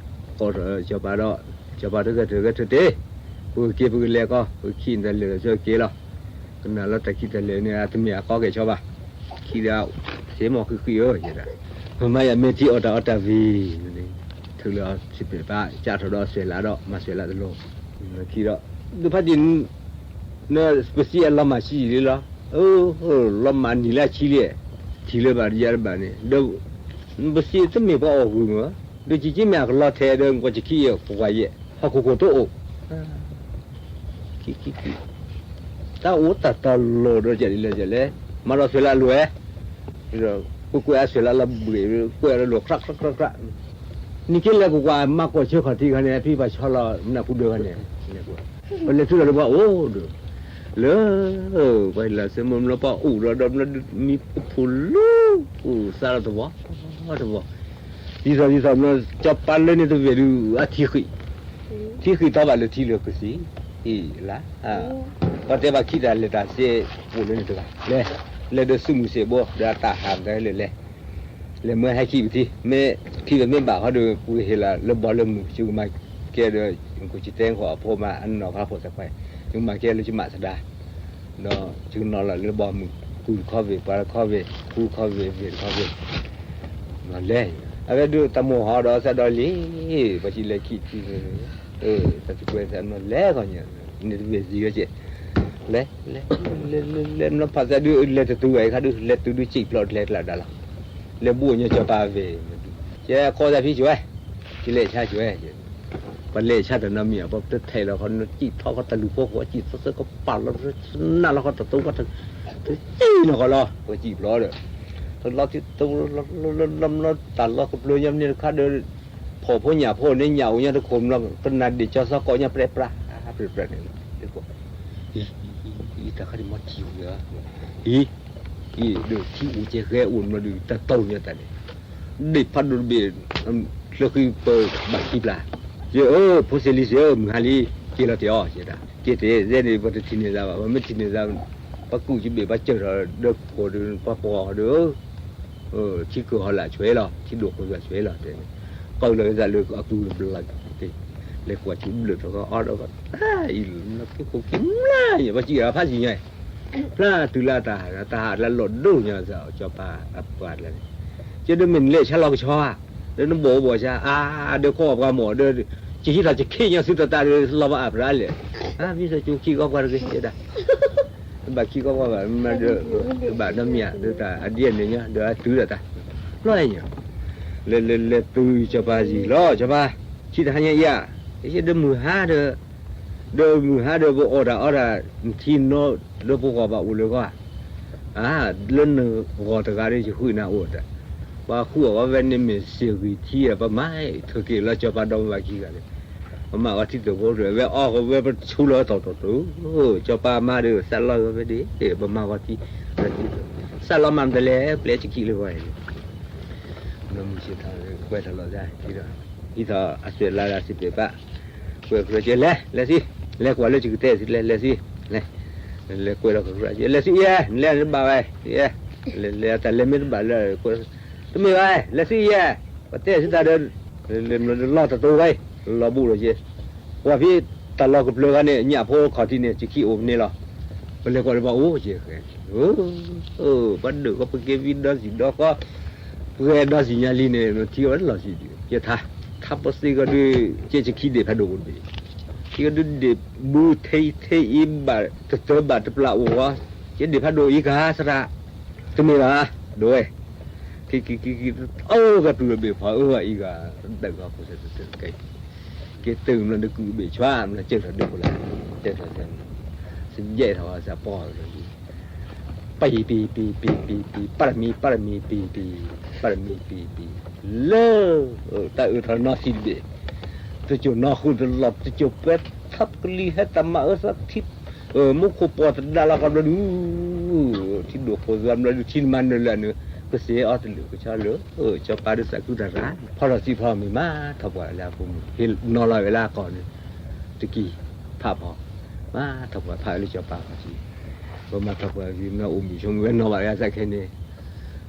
ကိးထီၣ်ကၠီၤပၤဒီး, ကၠီၤပၤတဂဲၤထၢၣ်ဂဲၤထၢၣ်တ့ၢ်, ပကက့ၤပကလဲၤကီး ပကခံတၢ်လဲၤလီၤဆၢက့ၤလီၤ, ကနၣ်လီၤတၢ်ခံတၢ်လဲၤန့ၣ် အတမ့ၢ်အကီကဲၣ်ဆီဘၣ်, ခံဒီး, စ့မီၢ်ဃံးဃံးဧၢ, မ့ၢ်ယမ့ၢ်ထံအီၣ်တၢ်အီတၢ်ဝံၤ, ထုးလၢအီၤစံးပာ် ကးထီၣ်ဒီးအဆွဲးလးဒီး မၤဆွဲးလးတလိၤ, ခံဒီး, ဒုးဖးတံၢ် နပစံးအလီၤမၢ်ဆံးယံာ်လံလီၤ, လီၤမၢ်နံၤလၢအဆံလံ, ထံၣ်လၢၤဘၣ်ယၤတဘၣ်န့ၣ်, ဒီး, ပစံးတမ့ၢ်ပှၤအီၣ်ဂုာ်မး, ဒီးကက့မ့ၢ်အကလီထဲဒီး ကွၢ်ကခံယဲၢ် ပှၤယဲၢ် ဟီၣ်ခိၣ်ခိၣ်တအိၣ်, ခံခံခံ, တၢ်အိၣ်တၢ်တီလိၤဒီးကလဲၣ်ကလဲၣ်, မၤဒီးဆွဲးလးလိၤဝဲ, ဒီးကွဲးကွဲးအဆွဲးလးလီၤဘှံး, ကွဲးလီၤလိၤ ခြးခြးခြးခြး, နက့လဲၤကွၢ်ကွၢ် မၤကိးဆၢခီၣ်ထံးခါန့ၣ် ဖံပှၤဆီလီၤနၢ်ခူဒၢခါန့ၣ်, ပလဲၤထူလီၤလၢပှၤအိၣ်ဒီး, လၢ, ပှၤဟ့ၣ်လီၤဆၢမၢမ့ၢ်ပှၤအိၣ်ဒီးဒီးမ့ၢ်ဒုးမံဖိလၢ, စးလီၤတဝီ, တဝီ, ဒ်သိးဒ်သိးမ့ၢ်ကၠီၤပၤလၢန့ၣ်တဝဲၢ်ဒုး အထံဃံး, ထံဃံးတီဘၣ်လၢထံလၢကစံး, အံၤလၢ, ပှၤတဲဘၣ်ခံတၢ်လဲၤတၢ်စဲး, အိၣ်လၢန့ၣ်တဂၤ, လဲၤ, လဲၤဒီးစုမုၢ်စဲးဘိ ဒီးအတၢ်ဟးမတၤလဲၣ်လဲၣ် လဲၤမၢဟဲခံပထံ, မ့ၢ်ခံဝဲမ့ၢ်ဘၣ်ဃီဒီး ပကဟ့ၣ်လီၤလၢဘီလၢမုၢ် ယကမၤကဲဒီး, ကစံတဲဃီအဖိမး အနီၢ်ဖးဖိသၣ်ခွါ, ယကမၤကဲလၢယမးသဒါ, ဒီးယကနီၤလီၤလၢဘီမုၢ် ကုၢ်တခီဝ့ၢ် ပှၤတခီဝ့ၢ် ဃုခီဝ့ၢ် ဝ့ၢ်တခီဝ့ၢ်, လဲၤ, အဝဲဒုးတၢ်မိၢ်ဟီဒီးသးဒီလံ, ပှၤစံးလဲၤခံထံ, တၢ်တကွဲးသးနီၤလဲၤဂီၢ်ညါ, န့ၣ်တဝဲၢ်စံးဝဲကဲ, လဲၤ, လဲၤ, လဲၤ, လဲၤ, လဲၤ, လဲၤ, လဲၤ, မ့ၢ်ဖးသးဒုး လဲၤတတုၤဝဲခါဒုး လဲၤတုၤဒုးစံးဖျိးတလဲကျးဒါလီၤ, လဲၤဘူးညါကၠီၤပၤဝဲ, ကဲကီၢ်သးဖံကၠီၤဝဲ, ကလဲၤဆါကၠီၤဝဲ, ပလဲၤဆါတၢ်နီတမံၤ ပတထဲးလီၤဃီ နစံးထီၣ်ဃီတၢ်လူၤဖိဃီ စံးသၢသၢကပာ်လီၤ နၢ်လီၤဃီတၢ်သိကီၢ် တစံးနီၢ်ဃီလီၤ ပစံးဖျိးဒီး တလီၤထံတလီၤ လီၤလီၤလီၤတၢ်လီၤကပျၢၤညီမ့ၢ်တခါဒီး ဖှီၣ်ဖိညၣ်ဖိန့ၣ် ညၣ်အိၣ်ညီတခိၣ် ကနၣ်ဒ့ၣ်ကၠီသီကိးညီပြဲပြါ ပြဲပြါန့ၣ်လီၤ တၢ်ခါဒံးမ့ၢ်ထံၣ်ဝံၤဧါ အံၤ အံၤ ဒုးထံအိၣ်ကဲဂဲၤအိၣ်မ့ၢ်ဒုး တၢ်တိၢ်ညါတၢ်န့ၣ် ဒ့ၣ်ဖးဒိၣ်တဘ့ၣ် ချၢဃံပၢၤဘၣ်ခံပျၢ် ယဲၢ်ဧၢ ဖိစ့လံစ့ဧၢ မုၢ်ဟါလံ က့ၤလီၤတ့ၢ်အီၤ ယဲဒၣ် က့ၤတ့ၢ် ယဲန့ၣ် ပတထံၣ်န့ၢ်သးဘၣ် ပမ့ၢ်ထံၣ်န့ၢ်သး ပကူၣ်ကဘ့ၣ် ပစၢၢ်ထီၣ်ဒီးခိၣ်ဒီး ပှၤပှီၢ်ဒီး ထံကၢၢ်ဟီၣ်လာ်ဆွဲလီၤ ထံဒိၣ်ခိၣ်လာ်ဆွဲလီၤ တဲန့ၣ် ပာ်လီၤက့ၤသးလၢအကူတဘျီ လၢကွၢ်ထံဘျၢၣ်ထီၣ်ကအီၣ်ဒီး အံၤလီၤ က့ၤခိၣ်က့ၤမျၢ် ယဲ ပှၤစံးအဖးစံးညါ ဖျါတုၤလၢတၢ်ဟး တၢ်ဟးလၢလီၢ်ဒိၣ်ညါ စီၤပၤအပှၤတဂၤန့ၣ် ကဲဒ်မ့ၢ်နလဲၤဆါလီၤကဆီဧါ ဒီးနဘီၣ်အိၣ်ဘီၣ်ဆါ အါ ဒီးခီအီၣ်ပှၤမီၢ်ဒီး ကဟံးထီၣ်ကခ့ၣ်ညီသုတၢ်တၢ်ဒီး လီၤဘၣ်အါဖရၣ်လဲၣ်, မ့ၢ်စၢၤကၠိခံကီၢ်ပှၤတဂ့ၤတဲဒၣ်, ဘၣ်ခံကီၢ်ပှၤဘၣ် မ့ၢ်ဒီး ဘၣ်နီတမံၤဧါ ဒီးတၢ်အဒ်အန့ၣ်ညီ ဒီးအတုၤဒၣ်တၢ် လီၤအဲၣ်ညီ လဲၤလဲၤလဲၤတုၤစီၤပၤယံၤလီၤ စီၤပၤ ဆံးတဟါညါအံၤဧါ, ယဲဒီးမုၢ်ဟါဒီး ဒီးမုၢ်ဟါဒီးပအီၣ်တၢ်အီတၢ် နထံနီလၢပဂီၢ်ဘၣ်အိၣ်လၢဂီၢ်, အါ လၢနဂီၢ်တဂၤဒီးယဃုနၤအိၣ်တၢ်, ပှၤဃုအီၣ်ဝဲန့ၣ်မ့ၢ်စ့ၢ်ဂံၢ်ထံ ပမၤထၢက့ၤလၢစီၤပၤဒီမါဝၤခံဂၤန့ၣ်, ပမၤဂီၤထံတဘိ ဝဲအီၣ်ဝဲပဆူလီၤတီၢ်တီၢ်တီၢ်, စီၤပၤမါဒီးသးလီၤဝဲဒၣ် ပမၤဂီၤထံ, သးလီၤမၤမတၤလဲၣ် ပျဲစခံလၢဂီၢ်န့ၣ် ဘျီမုၢ်ဆ့ၣ်ထီၣ် ကွဲးထီၣ်လီၤဒၣ် ဟံးထီၣ်အသွဲၣ်လါဒၣ်စံးပၢၤပၢ်, ကွဲးကြၢးကဲလဲၤ လဲၤစံ, လဲၤကွၢ်လၢယကတဲစံးလဲၤ လဲၤစံ, လဲၤကွဲးလီၤကကြၢး လဲၤစံယဲ, နလဲၤနတဘၣ်ဝဲ, လဲၤလဲၤတၢ်လဲၤမ့ၢ်တဘၣ်လၢ တမ့ၢ်ဘၣ် လဲၤစံယဲ, ပတဲစံးတၢ်ဒီး လီၤတတိၤဝဲ, လီၤဘူးလီၤယဲ, ကွၢ်ဖဲတၢ်လီၢ်ကပျၢၤဂၤန့ၣ် ညၣ်ဖိခီၣ်ထံးန့ၣ် ယခံအိၣ်မန့ၣ်လီၤ, ပလဲၤကွၢ်လၢပှၤအိၣ်ယဲ ပှၤဒုးကီၢ်ပကဲဝံဒီစံၣ်ဒီဃီ, ပှဲၤဒီစံၣ်ညါလံန့ၣ် ထံအီၤလီၤစံၣ်ဒံး ယထါ, ထါပသ့ကီးဒုး ကဲယခံဒ့ၣ်ဖးဒိၣ်အိၣ်တဘ့ၣ်, ထံကဒုးဒ့ၣ်ဘုထဲထဲအံၤဘၣ်တတၢဘၣ်တပျၢ်အိၣ်ဂီၢ်, ယဒ့ၣ်ဖးဒိၣ်အံၤကဟါသရၣ်, တမ့ၢ်ဘၣ်, ဒိးဝဲ, ခံခံခံခံ, အိၣ်ဂၤတုၤလၢဘ့ၣ်ဖီအၢဂၤအံၤဂၤ, ဒၣ်ဂၤဖိစဲးတကဲ က့ၤတုၤမ့ၢ်ဒီးကုၢ်ဘ့ၣ်ဆွါ မ့ၢ်စၢထီၣ်ဒိၣ်ကလာ်, စဲထီၣ်စဲ, စယဲၢ်ထီၣ်စးပီၢ်လီၤ, ပံၤပံၤပံၤပံၤပံၤပံၤ ပၢ်တမံၤ ပၢ်တမံၤပံၤပံၤ, ပၢ်တမံၤပံၤပံၤ, လၢ, တၢ်အၢထီၣ်နီၢ်ဆံးတဘ့ၣ်, တစိၢ်နီၢ်ဃုတလီၢ် တစိၢ်ပှဲၤထီၣ်ကလံၤဟဲတၢ်မၤအၢသီထံ မူခိၣ်ပှီၢ်တဒါလီၤကဘျီဒုး, ထံဒိၣ်ခိၣ်သၢဘျီဒုး ထံနမၤနၢၤလၢအနုၤ, ကစ့အီၤတလၢာ်ကဆီလၢာ်, စီၤပၤဒီးသးခုတၢ်ရၤ, ဖီထီၣ်စံးဖီမ့ၢ်မၤထီၣ်ပှၤလၢအဖိမုၣ်, ဟ့ၣ်နီၤလီၤဝဲလၢအကီၢ်န့ၣ်, တကံၢ်, ဖးဖီ, မၤထီၣ်ပှၤဖးလၢစီၤပၤခီၣ်ထံး, ပမၤထီၣ်ပှၤကံၤ မ့ၢ်အိၣ်မုာ်ဆိမုာ်ဝဲနီၢ်ဘၣ်ဝဲအသးခဲန့ၣ်,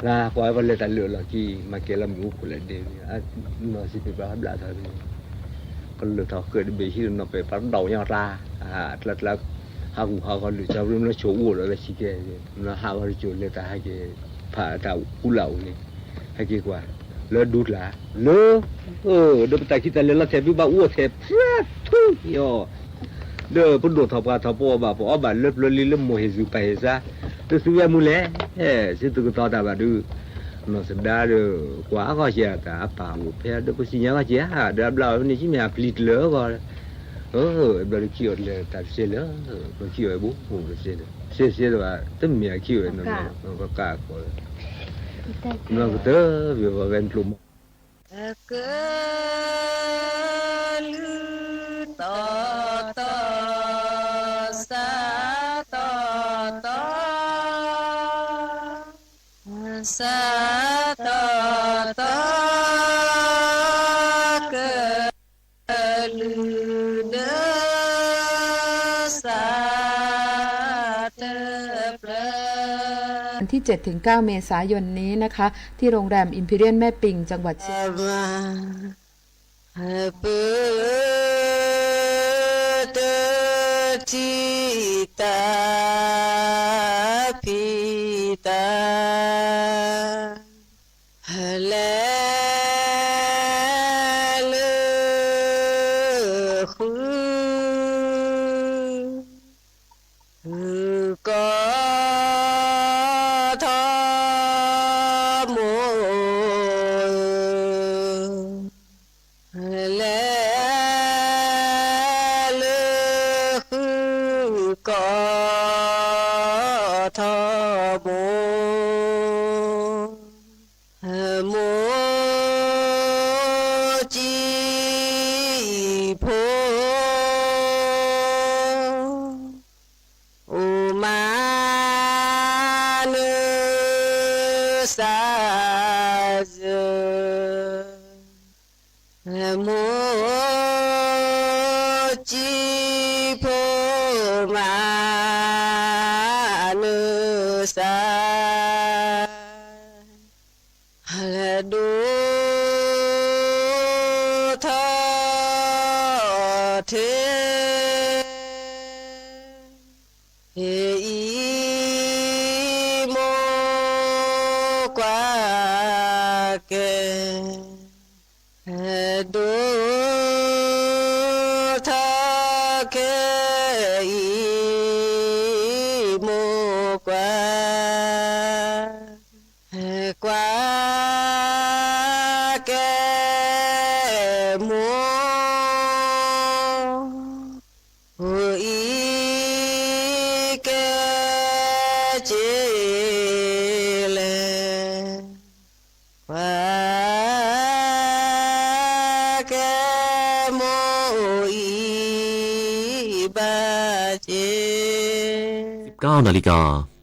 လၢကွၢ်ဝဲပှၤလဲၤတၢ်လၢာ်လီၢ်ခံ မၤကဲလီၤမုၢ်အိၣ်ခိၣ်လၢဒဲန့ၣ်, နီၢ်စံးပ့ၤပှၤဘျးထီၣ်န့ၣ် ကလၢာ်ထီၣ်ဃၢၤတဘ့ၣ်ဟံးဒီးနီၢ်ပဲာ် ပှၤဒိးညါတၢ်, ကျါကျါ, ဟးဂူာ်ဟးဂီၤလၢာ် ကၢ်ရ့မ့ၢ်ဆိၣ်အိၣ်ဒီးဝဲဆံးကဲ, မ့ၢ်ဟးဂီၤတစိၢ်လဲၤတၢ်ဟဲက့ၤ, ဖးတၢ်ကူလၢ်အိၣ်န့ၣ်, ဟဲက့ၤကွၢ်, လၢဒူတၢ်, လၢ, ဒီးပတၢ်ခံတၢ်လဲၤလီၤထဲး ဘုဘၣ်အိၣ်ထဲး ဖြၢထူယီၤ ဒီးပဒိၣ်ထီၣ်ပှၤထီၣ်ပအီၣ်ဘၣ် ပအီၣ်ဘၣ်လၢပျၢၤလံလၢမိၢ်ဟ့ၣ်စူၤပၢ်ဟ့ၣ်စါ, ဒီးသုဝဲမူလဲၣ်, စ့သုကတီၤတၢ်ဘၣ်ဒုး, နီၢ်သဒါဒီး, ကွၢ်အဂီၢ်ကဲတၢ်အပၢ်အိၣ်ဖဲဒီးပစံၣ်ညါဂီၢ်ကဲဧါ, ဒီးအဘျါအီၤန့ၣ် ကမ့ၢ်အပျံၤတလၢာ်အဂီၢ်, ဘျီဒီးခံအီၤလဲၤတၢ်တစဲးလၢာ်, ဘျီခံအီၤဘိ, စဲးစဲးတဘၣ် တမ့ၢ်အခံအီၤ, ကကးကီး, ဘျီကတၢၢ်ဝဲဝဲနကျိၣ်မီ ကလုၢ်တီတီ, စးတီတီ, စးတီတီ, ကလုၢ်ဒီး စးတဖျၢၣ် วันที่เจ็ดถึงเก้าเมษายนนี้นะคะ ที่โรงแรม Imperial แม่ปิง จังหวัดเชียง ပတထံၣ်တၢ် ဖံးတၢ် လဲၤလၢဃု ဃုကီၢ်ထီဘိ လဲၤလၢဃုကီၢ်ထီဘိ မိၢ်ကံၢ်ဖိ အိၣ်မၤနၢၤစၢ်ယၢ မိၢ်ကံၢ်ဖိ မၤနၢၤစၢ် ဒိၣ်ထီၣ်ထဲ အံၤမိၢ်ကွၢ်ကဲ ကဲအံၤ မိၢ်ကွၢ်, ကွၢ်ကဲမိၢ်, အိၣ်အံၤကဲစ့လဲၣ်, ကွၢ်ကဲမိၢ်အံၤ ဘၣ်စ့, စံးကီးနၤလံကီး